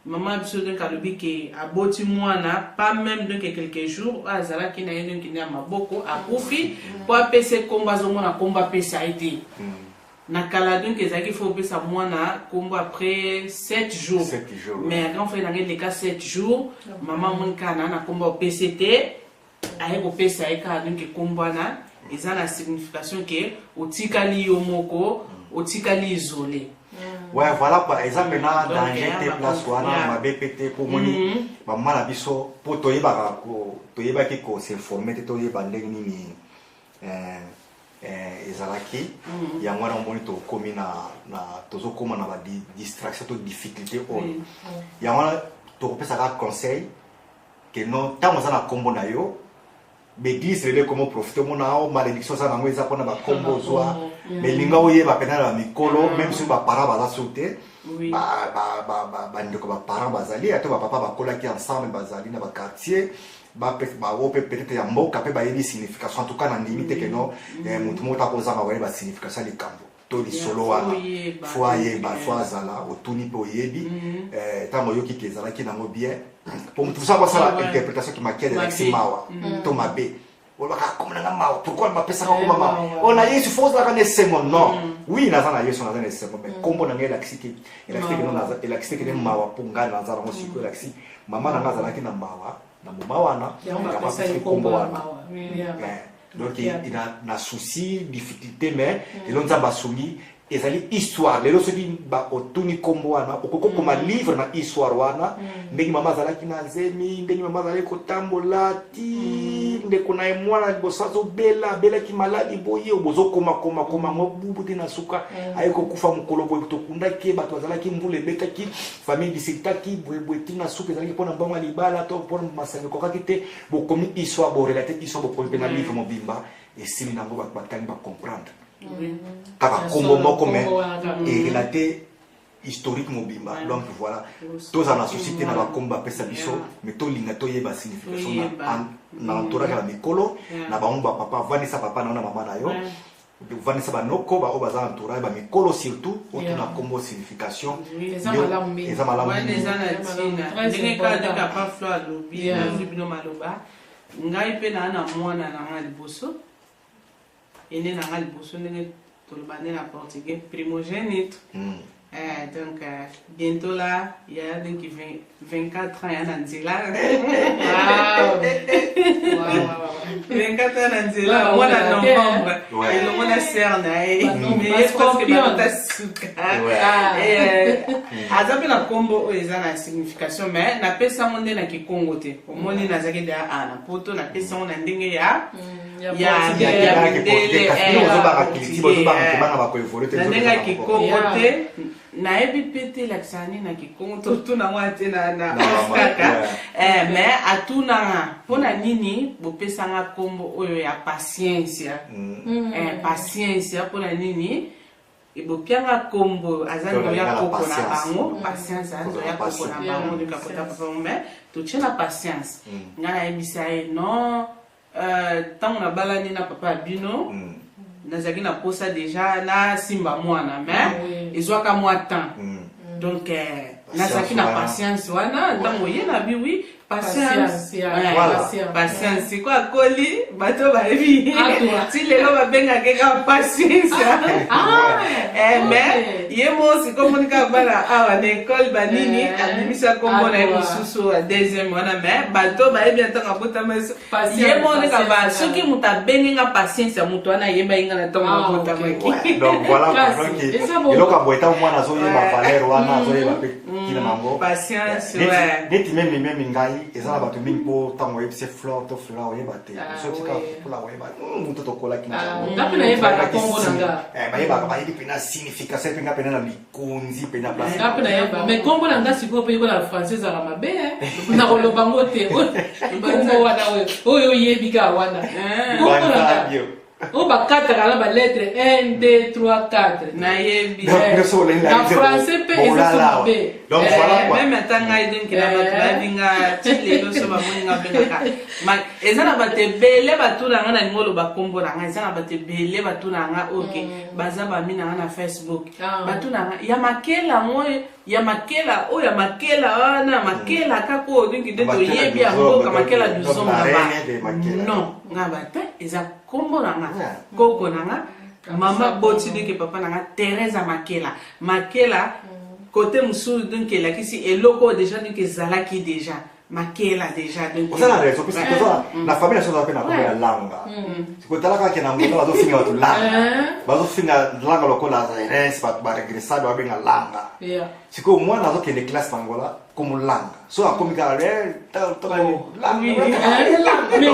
Mama biso donc alobi ke aboti mwana pas même donc quelques jours, oyo azalaki na ye donc nde ya maboko akufi. Mpo apesa nkombo, azomona nkombo apesa ye te. Na kala donc ezalaki fo opesa mwana nkombo après 7 jours. 7 jours. Mais grand frère nanga eleka 7 jours, mama amoni kaka na nkombo opesi te, aye kopesa ye kaka. Donc nkombo wana eza na signification ke otikali yo moko, otikali isolé. Ouais, voilà quoi. Eza maintenant danger te, place wana mabe pe te, po moni bamama na biso, po toyebaka, toyebaki kos'informer te, toyeba ndenge nini ezalaki. Yango wana omoni tokomi na tozokóma na badistraction to difficulté oyo. Yango wana tokopesaka conseil ke non, ntango oza na nkombo na yo, baeglise lelo ekoma profite, omona o malédiction oza nango eza mpona bakombo ozwa. Mais linga oyeba mpena na bamikolo, même soki baparent baza sur te, bandeko baparent bazali, ata bapapa bakolaki ensemble, bazali na baquartier, bao mpe peut-être ya mboka mpe bayebi signification. En tout cas nandimi te ke no motu moko takozanga koyeba signification ya likambo to lisolo wana. Fo ayeba, fo azala otuni mpe oyebi. Ntango oyoki ke ezalaki nango bien, po motu mosusu akosala interprétation ki makiadi elakisi mawa to mabe. Olobaka kombo nanga mawa, pourquoi bapesaka kombo mawa? O na Yesu fo ozalaka na esengo. Non, oui, naza na Yesu, naza na esengo, mais kombo nanga elakisi te, elakisi te keno, elakisi te kene mawa mpo ngai naza nango sikoyo. Elakisi mama nanga azalaki na mawa na moma wana, yango apesaki kombo wana. Donc na souci, difficulté, mais lelo Nzambe asungi, ezali histoire. Lelo soki otuni nkombo wana, okoki kokoma livre na histoire wana, ndenge mama azalaki na zemi, ndenge mama azalaki kotambola ti ndeko na ye mwana liboso azobela, abelaki maladi boye, bozokoma koma koma ngo bubu te, na suka aye kokufa mokolo boye, tokundaki ye, bato bazalaki, mbula ebetaki, famille disiltaki boyeboye, ti na suka ezalaki mpona mbongo ya libala to mpona masanga ekokaki te. Bokomi histoire, borelater histoire, bokomi mpe na livre mobimba, esili nango, bato batangi, bacomprendre kaka kombo moko, mais erelater historique mobimba. Donc voilà, tozala na souci te na bakombo bapesa biso, mais tolinga toyeba signification na entourage ya bamikolo na bango, bapapa. Vandisa papa na yo na mama na yo, vandisa banoko baoyo baza entourage, bamikolo surtout, otuna kombo signification. Eza malamu mingi. Eza malamu. Wana eza na ntina ndenge kaka ndenge papa Flo alobi. Nazwi bino maloba. Ngai mpe naa na mwana na nga liboso, ene na nga liboso, ndenge toloba nde na portugais primogênito. Donc bientôt là il y a donc 20, 24 ans ya na nzela. 24 ans na nzela, mwana novembre, elongo na sœur na ye, mais presque bakota suka. Aza mpe na nkombo oyo eza na signification, mais napesango nde na kikongo te. Omoni, nazalaki deya a na poto, napesango na ndenge ya mindele, na ndenge ya kikongo te. Nayebi mpe te elakisaka nini na kikongo, totunango te na kaka, mais atunanga mpona nini bopesanga nkombo oyo ya patience. Patience mpona nini bopianga nkombo? Aza ndoya koko na bango, patience aza ndoya koko na bango, ndenge akota papa, mais totie na patience. Ngai nayebisa ye non. Ntango nabalani na papa ya bino, nazalaki na posa déjà nasimba mwana, mais ezwaka mwa temps. Donc nazalaki na patience wana. Ntango ye na bi oui, patience, patience. Sikoyo akoli, bato bayebi ti lelo babengaka kaka Patience. Mais ye mo sikoyo omoni kaka bana awa na ekole banini, abimisa kombo na ye mosusu ya deuxième wana. Mais bato bayebi ntango abotama ye mo kaka, soki moto abengi nga Patience ya moto wana, ayebaki nga na ntango nabotamaki. Donc voilà, eloko ya boye, ntango mwana azoyeba valeur wana, azoyeba mpe ntina nango. Patience. Neti même ngai, eza na bato mingi, mpo ntango oyebisi Flore to Flora, oyeba te. Soki kaka mpona oyeba moto tokolaki, bayebaka, bayebi mpena signification mpenga mpena na likonzi mpena place. Nga mpe nayeba, mais kombo na nga sikoyo mpe yekola français ezalaka mabe, nakoloba ngo te. Kombo wana oyo oyebi kaka wana, kombo na nga oyo bakataka na balettre 1, 2, 3, 4. Nayebi. Na français mpe eza so mabe. Même ata ngai, donc na bato bayebi nga ti lelo, so bamoni nga, bengaka. Eza na bato ebele batuna nga, nalingi oloba nkombo na nga. Eza na bato ebele batuna nga, ok, baza bami na nga na Facebook, batuna nga ya Makela ngo, ya Makela oyo, ya Makela wana, ya Makela kaka oyo. Donc nde toyebi ya mboka Makela duzomba. Non, nga bate eza nkombo na nga, koko na nga, mama boti, donc papa na nga Thérèse Makela. Makela côté mosusu, donc elakisi eloko oyo déjà, donc ezalaki déjà Makela déjà, donc Oza na raison, puisque toza na famille na biso, toza mpe na kombo ya Langa. Kotala kaka na Ngola, bazofinga bato Langa, bazofinga Langa lokola rince, bato baregressable babenga Langa. Sikoyo mwana azokende classe na Ngola, komolanga, so akomi kaka. Mais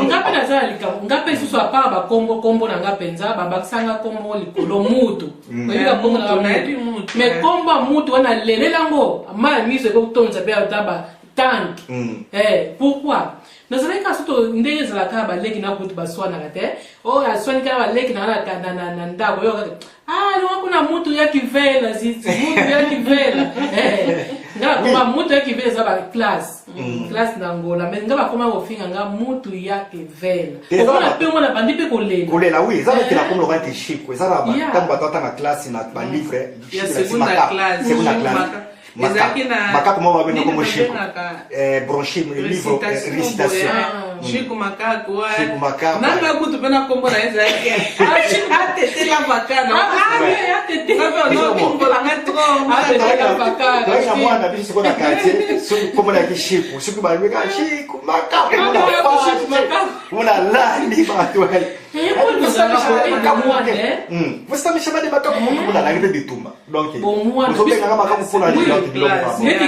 nga mpe naza na likambo. Nga mpe lisusu, à part bakombo, kombo na nga mpenza babakisanga kombo likolo, Mutu. Oyebi bakombo na Mutu, mais kombo ya Mutu wana lelelango ma ya miso ekotonza mpe ata ba tank. Pourquoi nazalaki kaka soto ndenge ezalaka, baleki na kutu baswanaka te. Oyo aswani kaka baleki na na ndako, oyo kaka ah, longa kuna, Mutu ya kivela ziti, Mutu ya kivela. Nga bakoma Mutu ya kivela, eza baclasse, classe na Ngola. Mais nga bakoma kofinga nga Mutu ya kivela, omona mpe omona bandi mpe kolela. Kolela, oui. Eza neti na komi lokola neti Shiko, eza na ntango bato batanga classe na balivre. Segunda classe. Segunda classe. Ezalaki na Makako moko babenga kombo Shiko, bronchi livre récitation. Shiko Makako. Shiko Makako. Nanga kutu mpe na kombo na ye ezalaki Atetela Vakana. Otombolanga trop. Toyaka mwana biso sikoyo na quartier, soki kombo na yaki Shiko, soki balobeka Shiko Makako, mona landi bato bosamisha bade makako moko, mona langi mpe bitumba. Donc ozobengaka makako mpona nini? Neti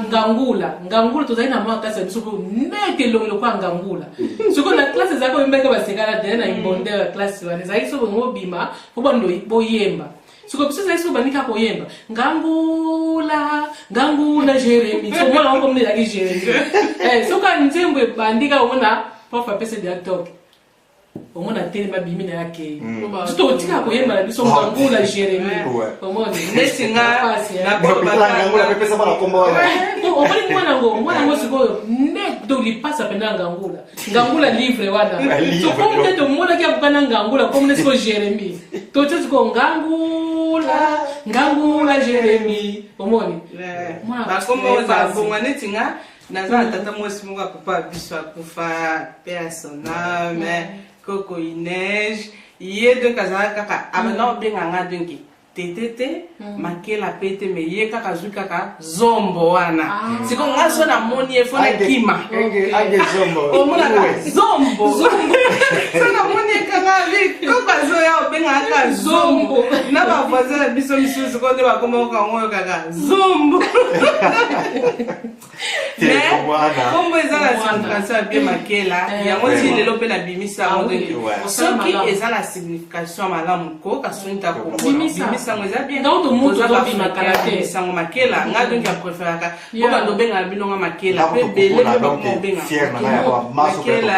Ngangula, Ngangula, tozali na mwa kasi ya biso mpo nete elongi lokola Ngangula. Sikoyo na classe ezalaki oyembaki, basekala te na ibonde ya classe wana. Ezalaki so bongo obima po bando boyemba. Sikoyo biso ezalaki soki bandi kaka koyemba "Ngangula, Ngangula Jérémi", so mwana wango komona ezalaki Jérémi. Soki nzembo ebandi kaka, omona prof apesi dia toke, omona telema, abimi na ye, akei. Soki otikaka koyemba na biso "Ngangula Jérémi", omoni. Neti nga. Omoni mwana ngo, mwana ngo sikoyo net, donc lipasa mpenza ya Ngangula, Ngangula livre wana. So komi te tomonaki akoka na Ngangula, komona sikoyo Jérémi, totie sikoyo "Ngangula, Ngangula Jérémi", omoni. Bakombo ozala bonga. Neti nga naza na tata mwasi moko akufa, biso akufa mpe ya son âme, koko Inege. Ye donc azalaka kaka abanda kobenga nga, donc tete te, Makela pe te, mais ye kaka azwi kaka Zombo wana. Sikoyo nga so namoni ye, fo nakima. Omonaka Zombo, so namoni ye kaka koko azoya, obengaka kaka Zombo. Na bavoisin na biso misusu sikoyo nde bakoma okango oyo kaka Zombo. Mais kombo eza na signification ya bien, Makela. Yango ti lelo mpe nabimisa yango. Donc soki eza na signification ya malamu, koyoka soni ta kombo, bimisa yango, eza bien. Bimisa yango, Makela. Nga donc apréféraka po bando obengaka bino nga Makela, mpe ebele mpe bakoma obenga Makela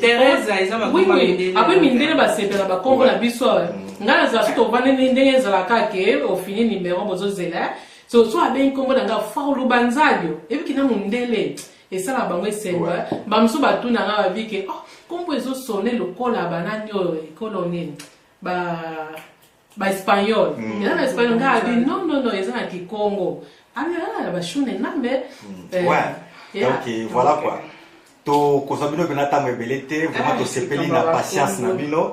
Teresa. Eza bakoma mindele. Apres mindele basepela bakombo na biso. Nga nazala so tovandi ndenge ezalaka ke ofini numero, bozozela so so abengi nkombo na nga, Faulu Banzalio, ebiki na mondele, esala bango esengo. Bamosusu batuna nga, babi ke oh, Nkombo ezosone lokola banani oyo, ekolo nini, ba espagnol. Eza na espagnol. Ngai abi non, non, non, eza na kikongo. Abi ah, bashune nambe. Ouais, donc voilà quoi, tokozwa bino mpena ntango ebele te. Vraiment tosepeli na patience na bino.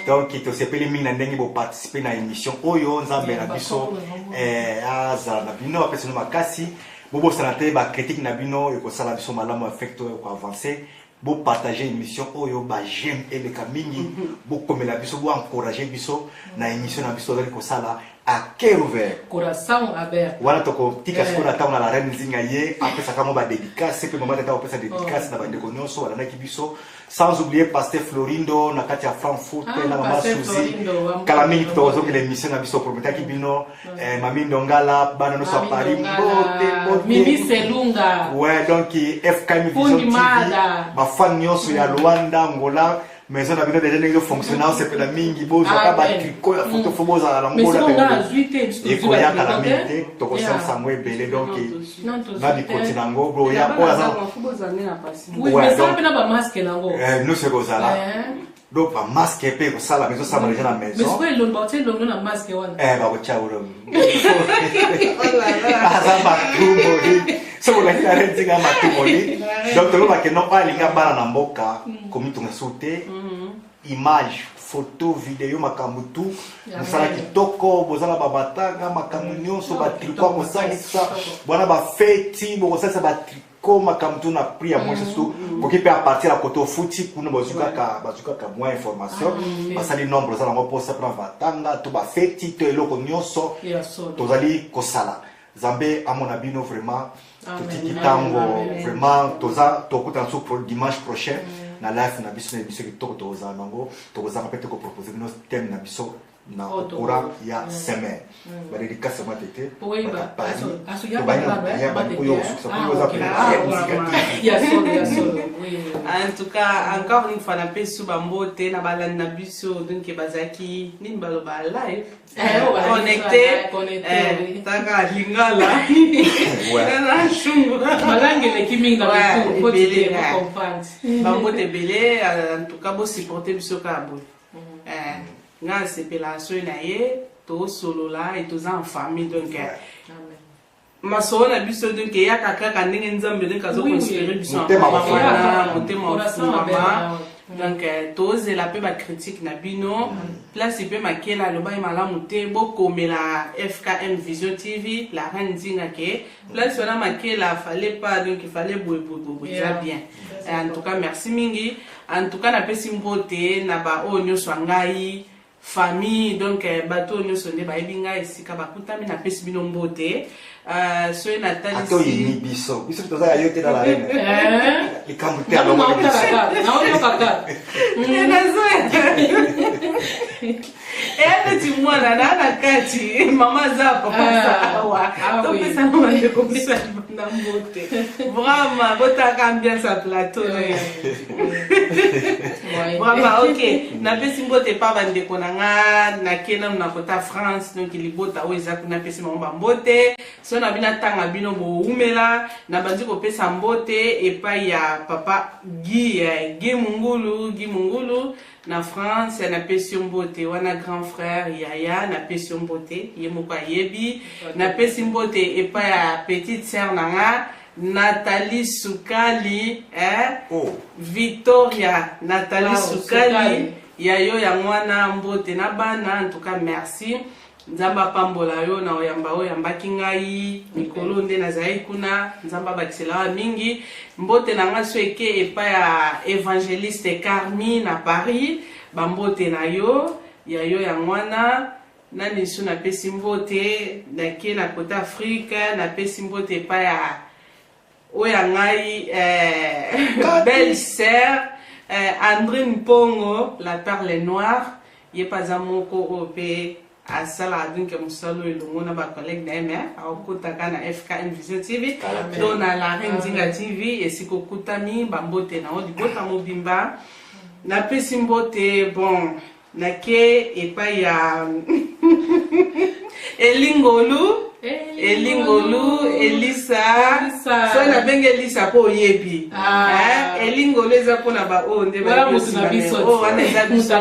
Donc tosepeli mingi na ndenge boparticipe na émission oyo. Nzambe na biso azala na bino, apesa bino makasi. Bobosana te, bacritique na bino ekosala biso malamu, affect oyo ekoavance. Bopartage émission oyo, baj'aime eleka mingi, bokomela biso, boencourage biso na émission na biso tozali kosala à cœur ouvert. Coração aberto. Wana tokotika sikoyo na ntango na la reine Nzinga, ye apesaka mo badédicace, mpe mama tata kopesa dédicace na bandeko nyonso balandaki biso, sans oublier pasteur Florindo na kati ya Frankfurt na mama Suzi. Kala mingi tokozokela émission na biso, prometaki bino. Mami Ndongala, bana nyonso ya Paris, mbote mbote. Mimi Selunga. Ouais, donc FKM Vision TV, bafan nyonso ya Luanda, Angola, maison na bino deja ndenge ezofonctionne, osepela mingi. Bozwaka batricot ya foto, fo bozala na ngola, ekoyaka na mingi te, tokosalisa yango ebele. Donc na bikoti nango boya oyo aza nyonso ekozala. Donc bamasque mpe ekosala, ezosala deja na maison. Bakotia olo aza matumoli, soki olaki na rentinga matumoli. Donc tolobake no, oyo alinga bana na mboka komitunga su te. Image, photo, video, makambo tu, mosala kitoko, bozala bamatanga, makambo nyonso, batricot kosalisa bwana, bafeti bokosalisa batricot, makambo tu na prix ya moins. Surtout koki mpe à partir ya kote ofuti kuna, bazwi kaka, bazwi kaka mwa information, basali nombre oza nango mposa mpona batanga to bafeti to eloko nyonso tozali kosala. Nzambe amona bino vraiment. Totiki ntango vraiment, toza tokutana so dimanche prochain na live na biso, na émission kitoko tokozala nango. Tokozanga mpe tokopropose bino thème na biso na courant ya semaine. Badédicace ma tete Paris oyo oza. En tout cas, encore une fois, napesi bambote na balandi na biso. Donc bazalaki nini, baloba live connecté, taka lingala na shungu. Malangi eleki mingi na comprendre. Bambote ebele. En tout cas, bosupporte biso kaka boye. Nga asepelaka soki na ye tosolola e toza en famille. Donc masolo na biso donc eyaka kaka ndenge Nzambe donc azokoinspire biso wana, motema ofungwama. Donc tozela mpe bacritique na bino. Place mpe Makela aloba ye malamu te, bokomela FKM Vision TV, la reine Nzinga, ke place wana Makela fallait pas, donc il fallait boye boye boye, eza bien. En tout cas, merci mingi. En tout cas, napesi mbote na baoyo nyonso ya ngai famille. Donc bato oyo nyonso nde bayebi ngai esika bakutami, napesi bino mbote. Soki natalisi oyini biso, biso toza ya yo te na la reine, likambo te. Alongoli biso. Nazoya eya neti mwana na kati, mama aza, papa aza awa. Topesana bandeko biso ya libanda mbote. Vraiment, botaka ambiance ya plateau. Vraiment, ok, napesi mbote epa bandeko na nga. Nake nanu na kota France, donc libota oyo eza kuna, napesi bango bambote. So na bino atanga bino bowumela. Nabandi kopesa mbote epai ya papa Guy, Guy Mungulu, Guy Mungulu na France, napesi yo mbote wana, grand frère, yaya, napesi yo mbote, ye moko ayebi. Napesi mbote epai ya petite sœur na nga Nathalie Sukali, eh? Oh. Victoria Nathalie. Wow, Sukali, Sukali. Ya yo yango wana, mbote na bana. En tout cas, merci, Nzambe apambola yo na oyamba oyo oyambaki ngai mikolo nde nazalaki kuna. Nzambe abakisela wa mingi. Mbote na ngai so eke epai ya évangéliste Carmi na Paris, bambote na yo, ya yo yango wana. Nani su napesi mbote? Nake na kota Afrique, napesi mbote epai ya oyo ya ngai belle sœur Andrine Mpongo, la perle noire. Ye mpe aza moko oyo mpe asalaka donc mosala oyo elongo na bacollègue na ye, me akotaka na FKM Vision TV to na la reine Nzinga TV esika okutami. Bambote na yo, libota mobimba napesi mbote. Bon, nake epai ya Elingolu. Elingolu, Elisa. Soki nabengi Elisa mpo oyebi. Ah. Eh, Elingolu eza mpona baoyo nde oyo wana eza biso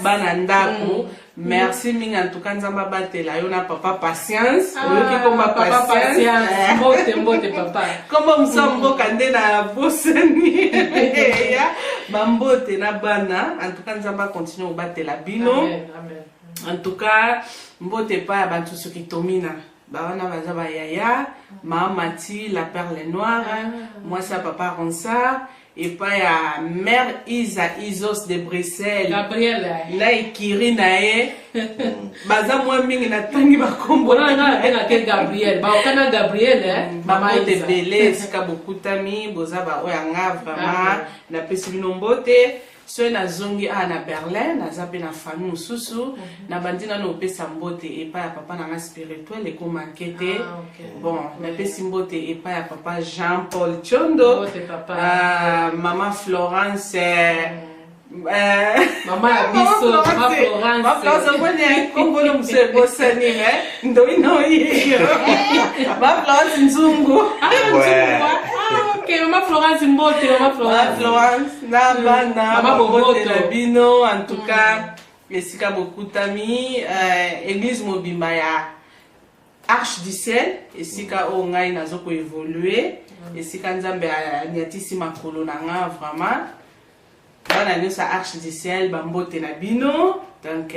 bana ndako. Merci mingi en tout cas Nzambe abatela yo na papa Patience. Ah, oyoki komba papa Patience. Mbote mbote papa. Kombo mosa mboka nde na bosani. Ya bambote na bana en tout cas Nzambe acontinue kobatela bino. Amen, amen. En tout cas mbote epai ya bato soki tomina bawana baza bayaya mama Mati la perle noire, mwasi ya papa Ronsard, epai ya mère Isa Isos de Bruxelles. Gabriel. Na ekiri na ye baza mwa mingi natangi bakombo. Wana nga nabengaka Gabriel, baokana Gabriel, eh, mama Bambote Isa. Ebele esika bokutami boza baoyo ya nga vraiment napesi bino mbote. Soki nazongi awa na Berlin, naza mpe na famille mosusu. Nabandi nano opesa mbote epai ya papa na nga spirituel, ekomanke te. Ah, ok. Bon, napesi mbote epai ya papa Jean Paul Chondo. Mbote, papa. Ah, mama Florence, Mama ya biso, mama Florence. Mama Florence, omoni kombolo mosusu ebosani me ndoi noyiyo, mama Florence Nzungu. Ah, Nzungu, ah, ok, mama Florence, mbote mama mama Florence. Florence na bana. Mama Bobote Boboto. na bino en tout cas esika bokutami, église mobimba ya Arche du Ciel, esika oyo ngai nazo koévolue, esika Nzambe aniatisi makolo na nga vraiment. Bana nyonso ya Arche du Ciel, bambote na bino. Donc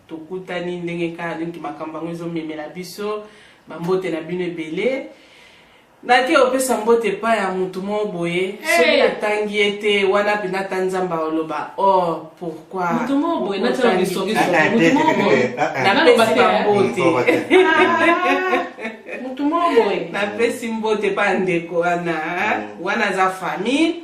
tokutani ndenge kaka donc makambo yango ezomemela biso. Bambote na bino ebele. Nake opesa mbote epai ya motu moko boye, soki natangi ye te wana mpenza, ata Nzambe aloba: "Oh, pourquoi?" Motu moko boye natiala Otangi. bisongisongi. Ah, ah, Motu te, moko te, te, boye. te, ah, ah. Naloba Napesi te, eh. bambote. Koloba te. Ah, motu moko boye. Napesi mbote epai ya ndeko wana, wana aza famille,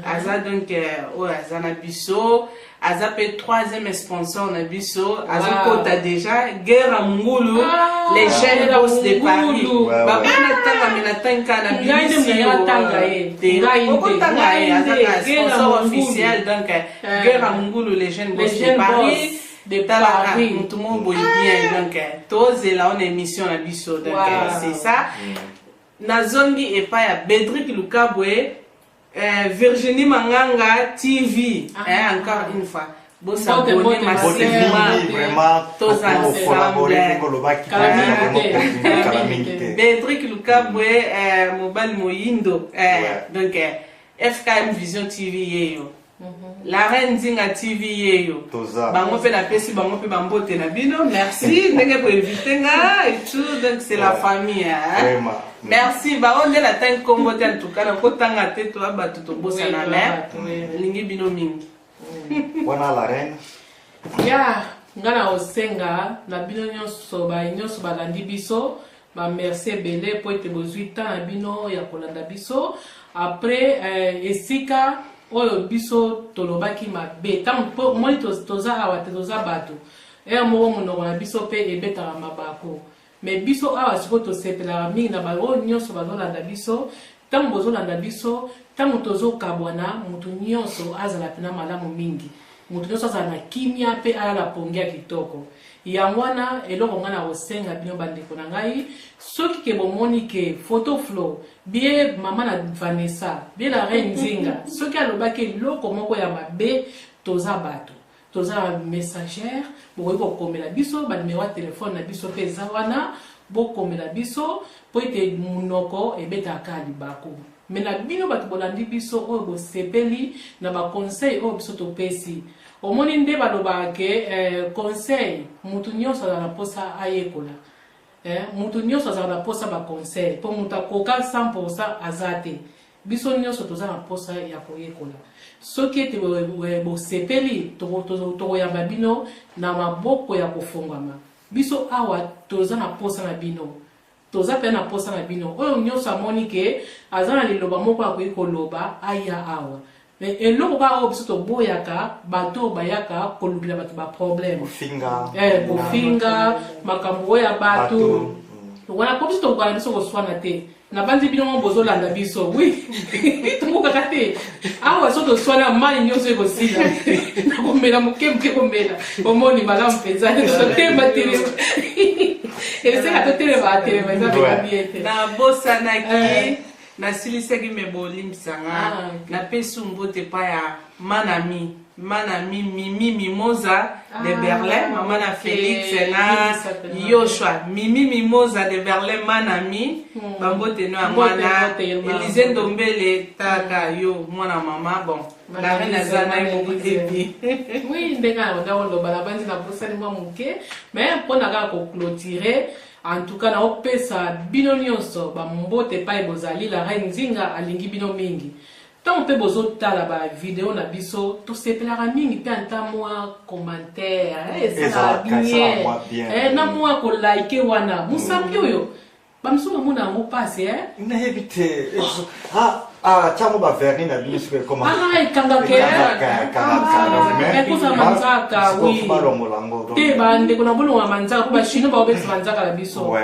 aza donc oyo aza na biso, aza mpe troisième sponsor na biso, azokota déjà Guerre Mungulu. Ah, Les jeunes Guerre boss de Paris. Mungulu. Babona tanga me natangi kaka na Ngai nde bimisi. moto atanga ye. Ngai nde. Okotanga ye. Ngai Aza nde. kaka Guerre sponsor Mungulu. officiel donc Guerre Mungulu, les jeunes Les boss de jeunes Paris. boss de Talaka Paris. motu moko boye bien, donc tozela ona émission na biso donc c'est ça. Nazongi epai ya Bedrik Lukabwe, Virginie Manganga TV. Ah. Eh, encore une fois Mbote, bosabone mbote, Mbote massivement. mingi vraiment. Toza Tokokolabore ensemble. ndenge olobaki. Kala mingi te. Vraiment kala mingi te. Bedrik Lukabwe, mobali moyindo, donc FKM Vision TV yeyo, La Reine Nzinga TV yeyo. Toza. Bango mpe napesi bango mpe bambote na bino. Merci ndenge boinvite nga et tout, donc c'est la famille, hein? Vraiment. Merci. Bango nde natangi nkombo te, en tout cas nakotanga te, toya bato tobosana. Oui, Me bato, oui. nalingi bino mingi. Wana la reine. Ya nga na kosenga na bino nyonso, baye nyonso balandi biso, bamerci ebele mpo ete bozwi temps na bino ya kolanda biso. Après esika oyo biso tolobaki mabe, ntango mpo omoni toza awa te, toza bato, ere moko monoko na biso mpe ebetaka mabako. Me biso awa sikoyo tosepelaka mingi na baoyo nyonso bazolanda biso. Ntango bozolanda biso, ntango tozokabwana, motu nyonso azala mpena malamu mingi, motu nyonso azala na kimia mpe alala pongi ya kitoko. Yango wana eloko ngai na kosenga bino, bandeko na ngai, soki ke bomoni ke Photo Flo bie, mama na Vanessa bie, la reine Nzinga, soki alobaki eloko moko ya mabe, toza bato, toza na messagère, bokoki kokomela biso. Banimero ya telefone na biso mpe eza wana, bokomela biso mpo ete monoko ebetaka libaku. Me na bino bato bolandi biso, oyo bosepeli na baconseil oyo biso topesi, omoni nde balobaka ke conseil, motu nyonso azala na mposa ayekola, motu nyonso azala na mposa baconseil, mpo moto akoka 100 aza te. Biso nyonso toza na mposa ya koyekola. Soki ete bosepeli, tokoyamba bino na maboko ya kofongwama. Biso awa toza na mposa na bino, toza mpe na mposa na bino. Oyo nyonso amoni ke aza na liloba moko akoki koloba, aya awa. Me eloko kaka oyo biso toboyaka, bato oyo bayaka kolukela bato baproblème. Kofinga. Kofinga makambo oyo ya bato. Bato. Wana po biso tokokana biso koswana te. Nabandi bino mo bozolanda biso, oui, tokokaka te awa. So toswana, mai nyonso ekosila, nakomela moke moke, komela omoni malamu mpenza, totemba te. Eseka totelema telema, eza mpenza bien te. Nabosanaki, nasilisaki, me bolimbisanga. Napesi mbote epai ya manami, manami Mimi Mimoza de Berlin, mama na Félix na Yoshua. Mimi Mimoza de Berlin, manami, bambote no ya mwana Elize Ndombele, taka yo mwana mama. Bon, la reine aza na ye moko te. Oui, ndenge na oloba, nabandi nabosani mwa moke, mais mpona kaka koclôturer, en tout cas naopesa bino nyonso bambote epai bozali. La reine Nzinga alingi bino mingi. Ntango mpe bozotala bavideo na biso, tosepelaka mingi mpe ata mwa commentaire esalaka bien, na mwa kolike wana mosapi oyo bamisusu bamona yango mpasi. Nayebi te, tiango bavernis na bino soki ekoma. Ekangaka, ekozala manzaka. Oui, balongola yango. Te, bandeko na bolongola manzaka, mpo bachinois baobetisa manzaka na biso.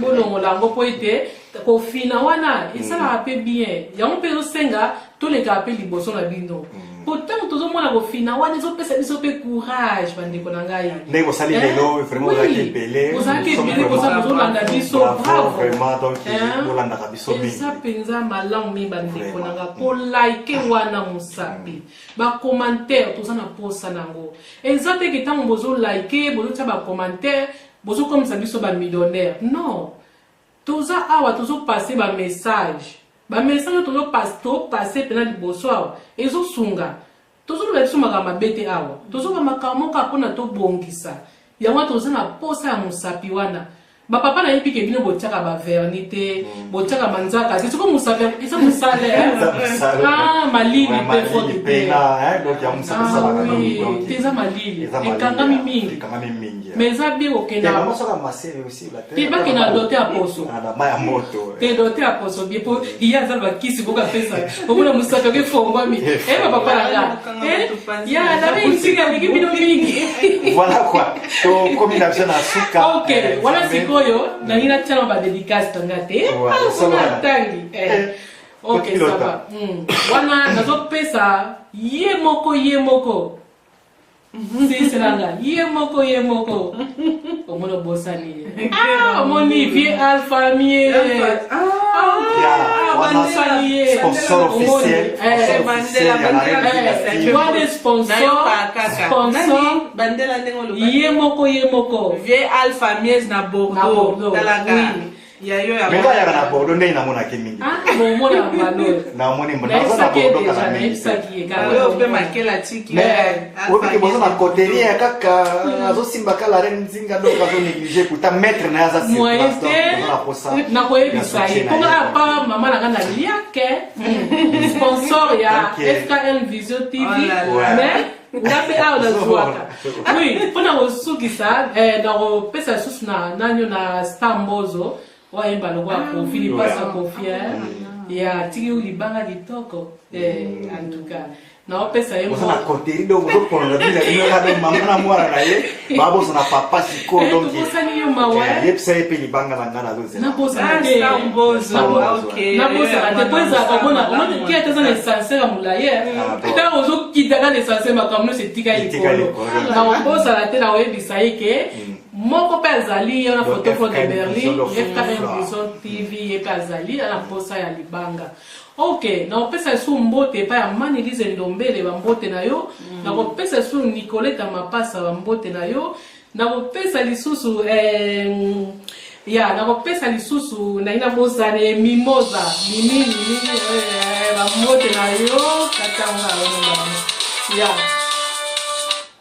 Bolongola yango mpo ete kofina wana esalaka mpe bien. Yango mpe ezosenga tolekaka mpe liboso na bino, po ntango tozomona kofina wana ezopesa biso mpe courage, bandeko na ngai. Ndenge bosali lelo, vraiment ozalaki ebele. Ozalaki ebele, bozolanda biso. Bravo vraiment, donc bolandaka biso mingi. Eza mpenza malamu mingi, bandeko na nga, kolike wana mosapi, bacommentaire toza na posa nango. Eza teke ntango bozolike, bozotia bacommentaire, bozokomisa biso bamillionnaire, non. Toza awa, tozopase bamessage, bamessage oyo tozopase mpena liboso awa ezosunga. Tozoloba biso makambo mabe te awa, tozoloba makambo moko mpona tobongisa yango. Toza na posa ya mosapi wana. Bapapa, nayebi ke bino botiaka bavernis te, botiaka manzaka te. Soko mosapi eza mosala malili mpe faute te. Te, eza malili, ekangami mingi, mais eza bien kokenda te, bakenda na dote ya poso te, dote ya poso bien, po ye aza na bakisi bokapesa, omona mosapi oke efongwami. E bapapa na nga ya nabe nsinga aleki bino mingi. Voilà quoi, tokomi na biso na suka. Ok, wana sikoyo nangi natiana badédicace na nga te, atangi. Ok, ça va. Wana nazopesa ye moko, ye moko siselanga, ye moko, ye moko. Omoni, obosani ye, omoni vie Alpha Mie. Obosani ye. Sponsor officiel. Wana sponsor, sponsor. Bandela ndenge oloba. Ye moko, ye moko. Vie Alpha Mies na Bordeaux, talaka ya yo ya Mais ayaka na Bordeaux, ndenge namonaki mingi. Bomona balo. Namoni naza na Bordeaux kala mingi. Oyo mpe makela tiki. Oyebike boza na coterie ya kaka azosimba kala reine Nzinga, donc azonéglige kuta maître na ye aza sur place, donc oza na posa. Nakoyebisa ye mponga apa mama na nga na liake, sponsor ya FKL Vision TV. Mais nga mpe awa nazwaka. Oui, mpona kosukisa, nakopesa lisusu na nanyo na Star Mbozo oyo ayemba lokola Kofi, lipasa Kofi ya tiki libanga kitoko. En tout cas naopesa ye. Oza na coterie, donc ozopona bino bino kaka mama na mwana na ye, babosana papa sikoyo, donc Tobosani yo, mawa. Yebisa ye mpe libanga na ngai nazozela. Nabosana te, nabosana te, po ezalaka omona omona kia te, eza na ascenseur ya molai. Ntango ozokitaka na ascenseur, makambo nyonso etika likolo. Nakobosana te, nakoyebisa ye ke moko mpe azali ye wana, Photo de Berlin, FKM Vision TV, ye mpe azali ana mposa ya libanga. Ok, nakopesa lisusu mbote epai ya Manelise Ndombele, bambote na yo. Nakopesa lisusu Nicoleta Mapasa, bambote na yo. Nakopesa lisusu ya nakopesa lisusu nangi nabosane Mimoza Mimi, Mimi, bambote na yo katanga ya.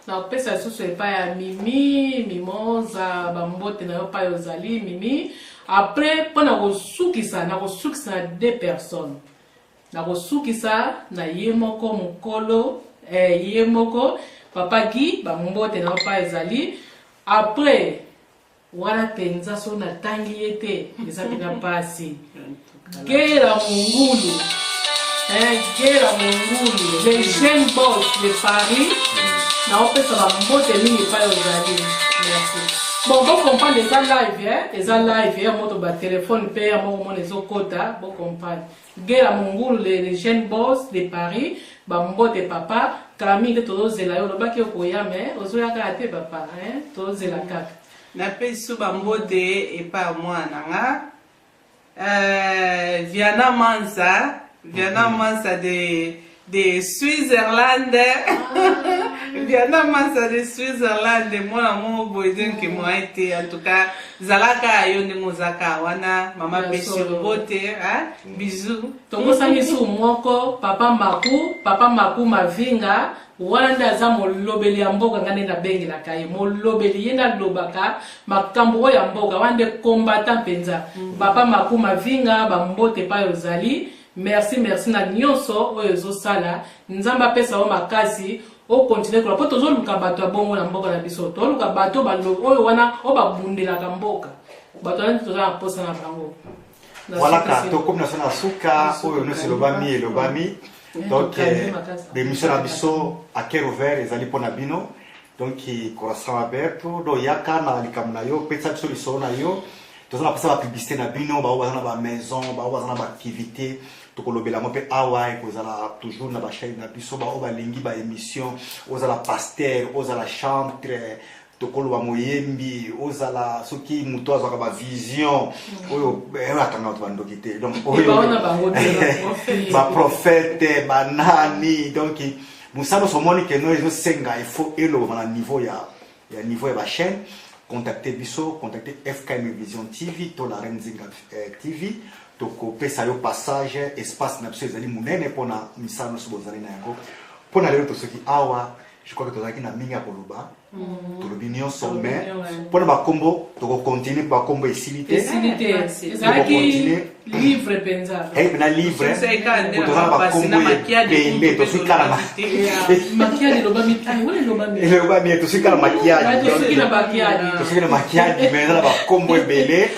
Nakopesa lisusu epai ya Mimi Mimoza, bambote na yo epai ozali, Mimi. Après, mpo na kosukisa, nakosukisa na deux personnes. Nakosukisa na ye moko mokolo, ye moko papa Guy, bambote na yo epai ezali. Après wana mpenza, so natangi ye te, eza mpena mpasi. Gera Mongulu, Gera Mongulu, le jeune boss de Paris, naopesa bambote mingi epai ozali. Merci. Bon, bocomprendre, eza live, eza live ya moto, batelefone mpe ya moko mona ezokota, bocomprendre. Gera Mongulu, le jeune boss de Paris, bambote papa. Kala mingi te tozozela yo, olobaki okoya, mais ozoya kaka te papa, tozozela kaka. Napesi so bambote epai ya mwana na nga Viana Mansa, Viana Mansa de Switzerland. Viana Mansa de Switzerland, mwana moko boye donc moyen te. En tout cas, zalaka yo ndenge ozaka wana, mama Ya pesi yo solo. mbote, hein? Bisous. Tobosani su moko, papa Maku, papa Maku Mavinga, wana nde aza molobeli ya mboka, ngai nde nabengelaka ye molobeli, ye nde alobaka makambo oyo ya mboka, wana nde combattant mpenza. Papa Maku Mavinga, bambote epai ozali, merci, merci na nyonso oyo ezosala. Nzambe apesa yo makasi okontinue kola, mpo tozoluka bato ya bongo na mboka na biso, tozoluka bato oyo wana oyo babundelaka mboka, bato wana toza na posa na bango. Voilà, ka tokomi na so na suka oyo nyonso elobami elobami. Donc Tokangi makasi. Bémission na biso à cœur ouvert ezali mpona bino, donc coração aberto. Donc yaka na likambo na yo, pesa biso lisolo na yo. Toza na kopesa bapublicité na bino, bao baza na bamaison, bao baza na baactivité, tokolobela yango mpe awa. Ekozala toujours na bachaîne na biso. Bao balingi baémission, ozala pasteur, ozala chantre, tokoloba moyembi, ozala soki moto azwaka bavision oyo oyo akanga bato bandoki te, donc oyo Baona bango te. Baprophète, banani, donc mosala nyonso omoni keno ezosenga, il faut elobama na niveau ya niveau ya bachaîne, contacte biso, contacte FKM Vision TV to la Reine Nzinga TV. Tokopesa yo passage, espace na biso ezali monene mpona misala nyonso bozali na yango. Mpona lelo tosoki awa, je crois que tozalaki na mingi ya koloba, tolobi nyonso, Tolobi mais nyonso. mpona bakombo tokocontinue, mpo bakombo esili te. Esili te, ezalaki livre mpenza. Eyi mpena livre. Toseka nde po toza na na bapasi na bakombo makiadi ebele, kutu mpe tosikala tolobaki te. Makiadi elobami, ai, wana elobami. Elobami, tosikala makiadi. Tosuki na bakiadi. Tosoki na makiadi, mais eza na bakombo ebele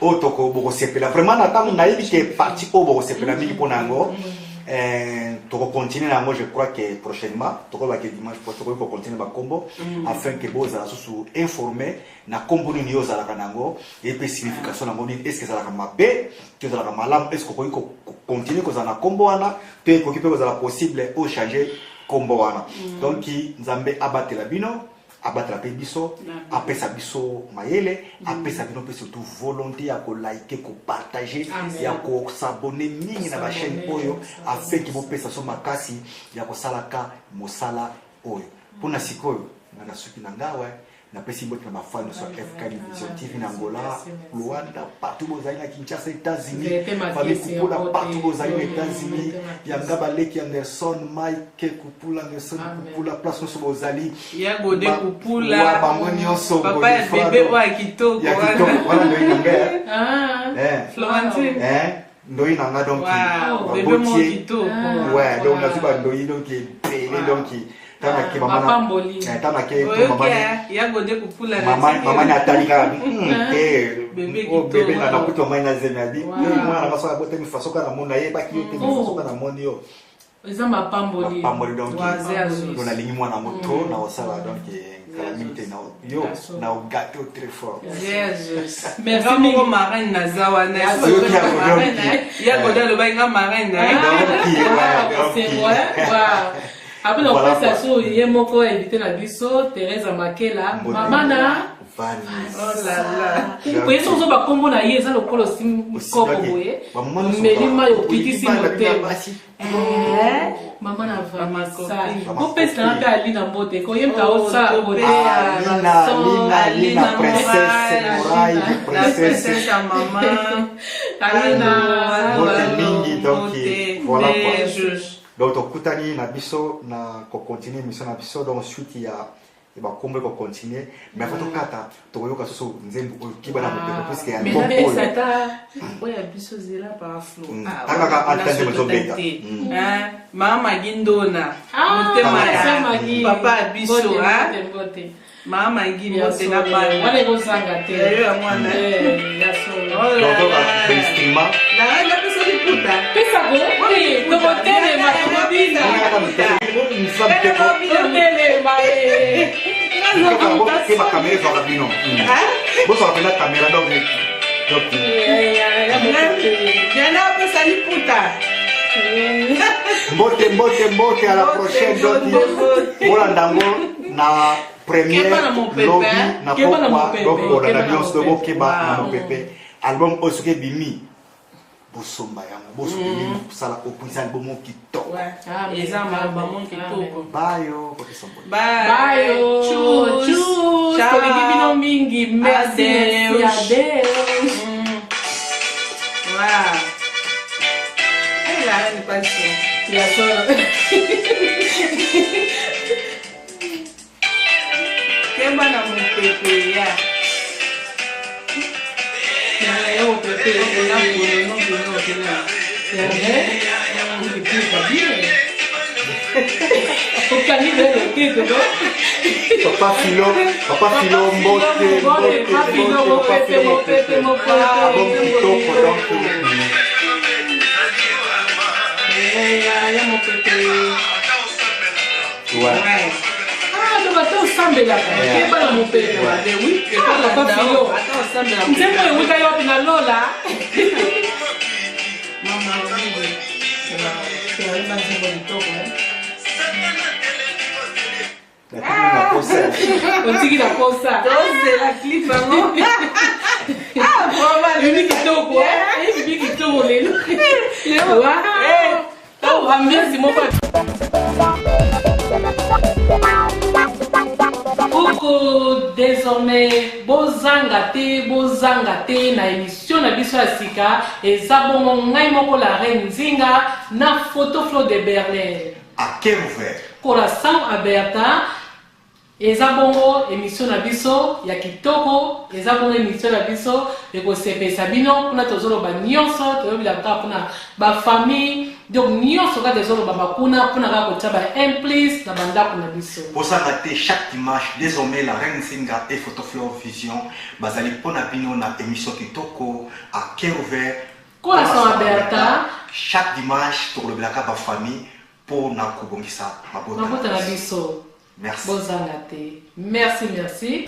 oyo toko bokosepela vraiment na ntango nayebi ke parti oyo bokosepela mingi mpona yango. Tokocontinue na yango, je crois que prochainement tokolobaki dimanche prochain tokoki kocontinue bakombo, afin que bozala susu informé na kombo nini yo ozalaka na yango ye mpe signification na yango nini. Est ce que ezalaka mabe to ezalaka malamu? Est ce que okoki kocontinue kozala na kombo wana to ekoki mpe kozala possible ochange kombo wana? Donc Nzambe abatela bino, abatela mpe biso, apesa biso mayele, apesa bino mpe surtout volonté ya kolike, kopartage, Amen. ya kos'abonner mingi na bachaîne S'abonner, oyo, s'abonner. afin ke bopesa so makasi ya kosalaka mosala oyo. Mpona sikoyo nga na suki na ngawe, napesi mbote na bafan nyonso ya FK Vision TV na Angola, Merci, merci. Luanda, partout bozali na Kinshasa, États-Unis, Vérité Makesi, famille Kupula, mbote. partout bozali na États-Unis, Vérité Makesi. yanga baleki Anderson, Mike Kupula, Anderson Amen. Kupula, place nyonso bozali. Ya Gode Kupula. Wa bango nyonso. Papa ya Godefroid. bebe oyo ya kitoko Ya wana. kitoko wana, ndoi na ngai. Ah. Florentine. Ndoi na nga, donc Wow, bebe moko babotie. kitoko. Ah. Ouais, donc nazwi bandoi, donc ebele, donc ntango nake mama Mapamboli. Ntango nake Oyoki mama ya Gode Kupula na mama tiki. Mama ni atali kaka bi te. Bebe Oh, kitoko. bebe na nakuti mama na zemi abi Wow. yo mwana na masoka abotami fasoka na moni, nayebaki yo te, Oh. fasoka na moni yo. Eza mapamboli. Mapamboli, donc Waze azus. donc nalingi mwana moto na osala, donc kala mingi te na yo na ogate très fort. Jesus. Merci Nga moko mingi. marraine naza wana. Oyoki yango, donc, Ya Gode alobaki nga marraine na ye. Donc, ouais, donc, C'est vrai, wow. Après Voilà, nakopesa quoi. so ye moko invité na biso, Thérèse Makela, Mbote. mama na Vanessa. Oh là là. Oye, soki ozoba nkombo na ye, eza lokola osimbi kopo boye, omeli mai, okitisi motema. Mama na Vanessa, Mama bopesana mpe Alina mbote koyemba Oh, osala tope. Alina, Alina, Alina, Alina princesse Morai. Morai, La princesse. princesse ya mama. Alina. Mbote mingi, donc, Mbote. voilà quoi. Jesus. Donc tokutani na biso na kocontinue émission na biso, donc suite ya bakombo ekocontinue, mais avant tokata, tokoyoka susu nzembo oyo kiba na mopepe, puisque ya Mais album napesa oyo ata Oyo ya biso zela par Flo. Tangaka ata nzembo ezobeta. Mama Magi Ndona. Ah, Motema Sœur ya Maggie. papa ya biso. Mbote, Hein? mbote, mbote. Mama Magi Ya mbote na solo. bana. Wana ekozanga te. Ya yo ya mwana. Ya solo. Oh là Donc toyoka là. bainstrument. Na napesa liputa. Pesako tokotelema, tokobina. Totelema, eh. Ke bakamera ezwaka bino, bozwaka mpena kamera, donc Ya mokote. Yana apesa liputa. Mbote, mbote, mbote, à la Mbote, prochaine. Donc mbote, mbote. bolanda yango na Première Keba na mopepe. lobi na Keba na pokwa mopepe. bokolanda Keba na nyonso mopepe. bokeba na Wow. mopepe. Album oyo soki ebimi bosomba yango bosomba mosala opunisa album oyo kitoko. Ouais. Amen. Eza maloba Amen. mo kitoko. Bayo kopesa mbote. Bye. Bayo. Tchuss. Tchuss. Ciao. Tolingi bino mingi. Merci. Adeus. Merci. Adeus. Voilà. Elle la reine passe. Ya solo. Keba na mopepe ya. Ya mopepe. Na polo no polo polo. Bien. Okangi nde loketo no? Papa Philo, Papa Philo, mbote, Mbote, Papa Philo, mbote, Papa mopepe, Philo, mopepe, mopepe. Album kitoko donc. Ya mopepe. Ouais. Ouais. Ah, donc ata osambelaka Yeah. keba na mopepe. Mais oui. Ah, Papa Philo. Ata osambela. Nzembo ewuta yo wapi na lola? Mama oui. Oyemba nzembo kitoko, eh. Natiki na posa. Otiki na posa. Tozela clip yango. Ah, vraiment. Ebi kitoko, eh? Ebi kitoko lelo. Lelo. Wow. Eh. Oh, ambiance moko. Koko désormais bozanga te, bozanga te na émission na biso ya sika. Eza bongo ngai moko la reine Nzinga na Photo Flo de Berlin. À cœur ouvert. Corazon Aberta. Eza bongo émission na biso ya kitoko, eza bongo émission na biso ekosepesa bino. Kuna tozoloba nyonso, toyobila kaka mpona bafamille, donc nyonso kaka ezolobama kuna mpona kaka kotia ba implice na bandako na biso. Bozanga te chaque dimanche désormais la reine Nzinga et Photoflore Vision bazali mpona bino na émission kitoko à cœur ouvert. Corazon Aberta. Chaque dimanche tokolobelaka bafamille mpona kobongisa mabota mabota na biso. Merci. Bozanga te. Merci, merci.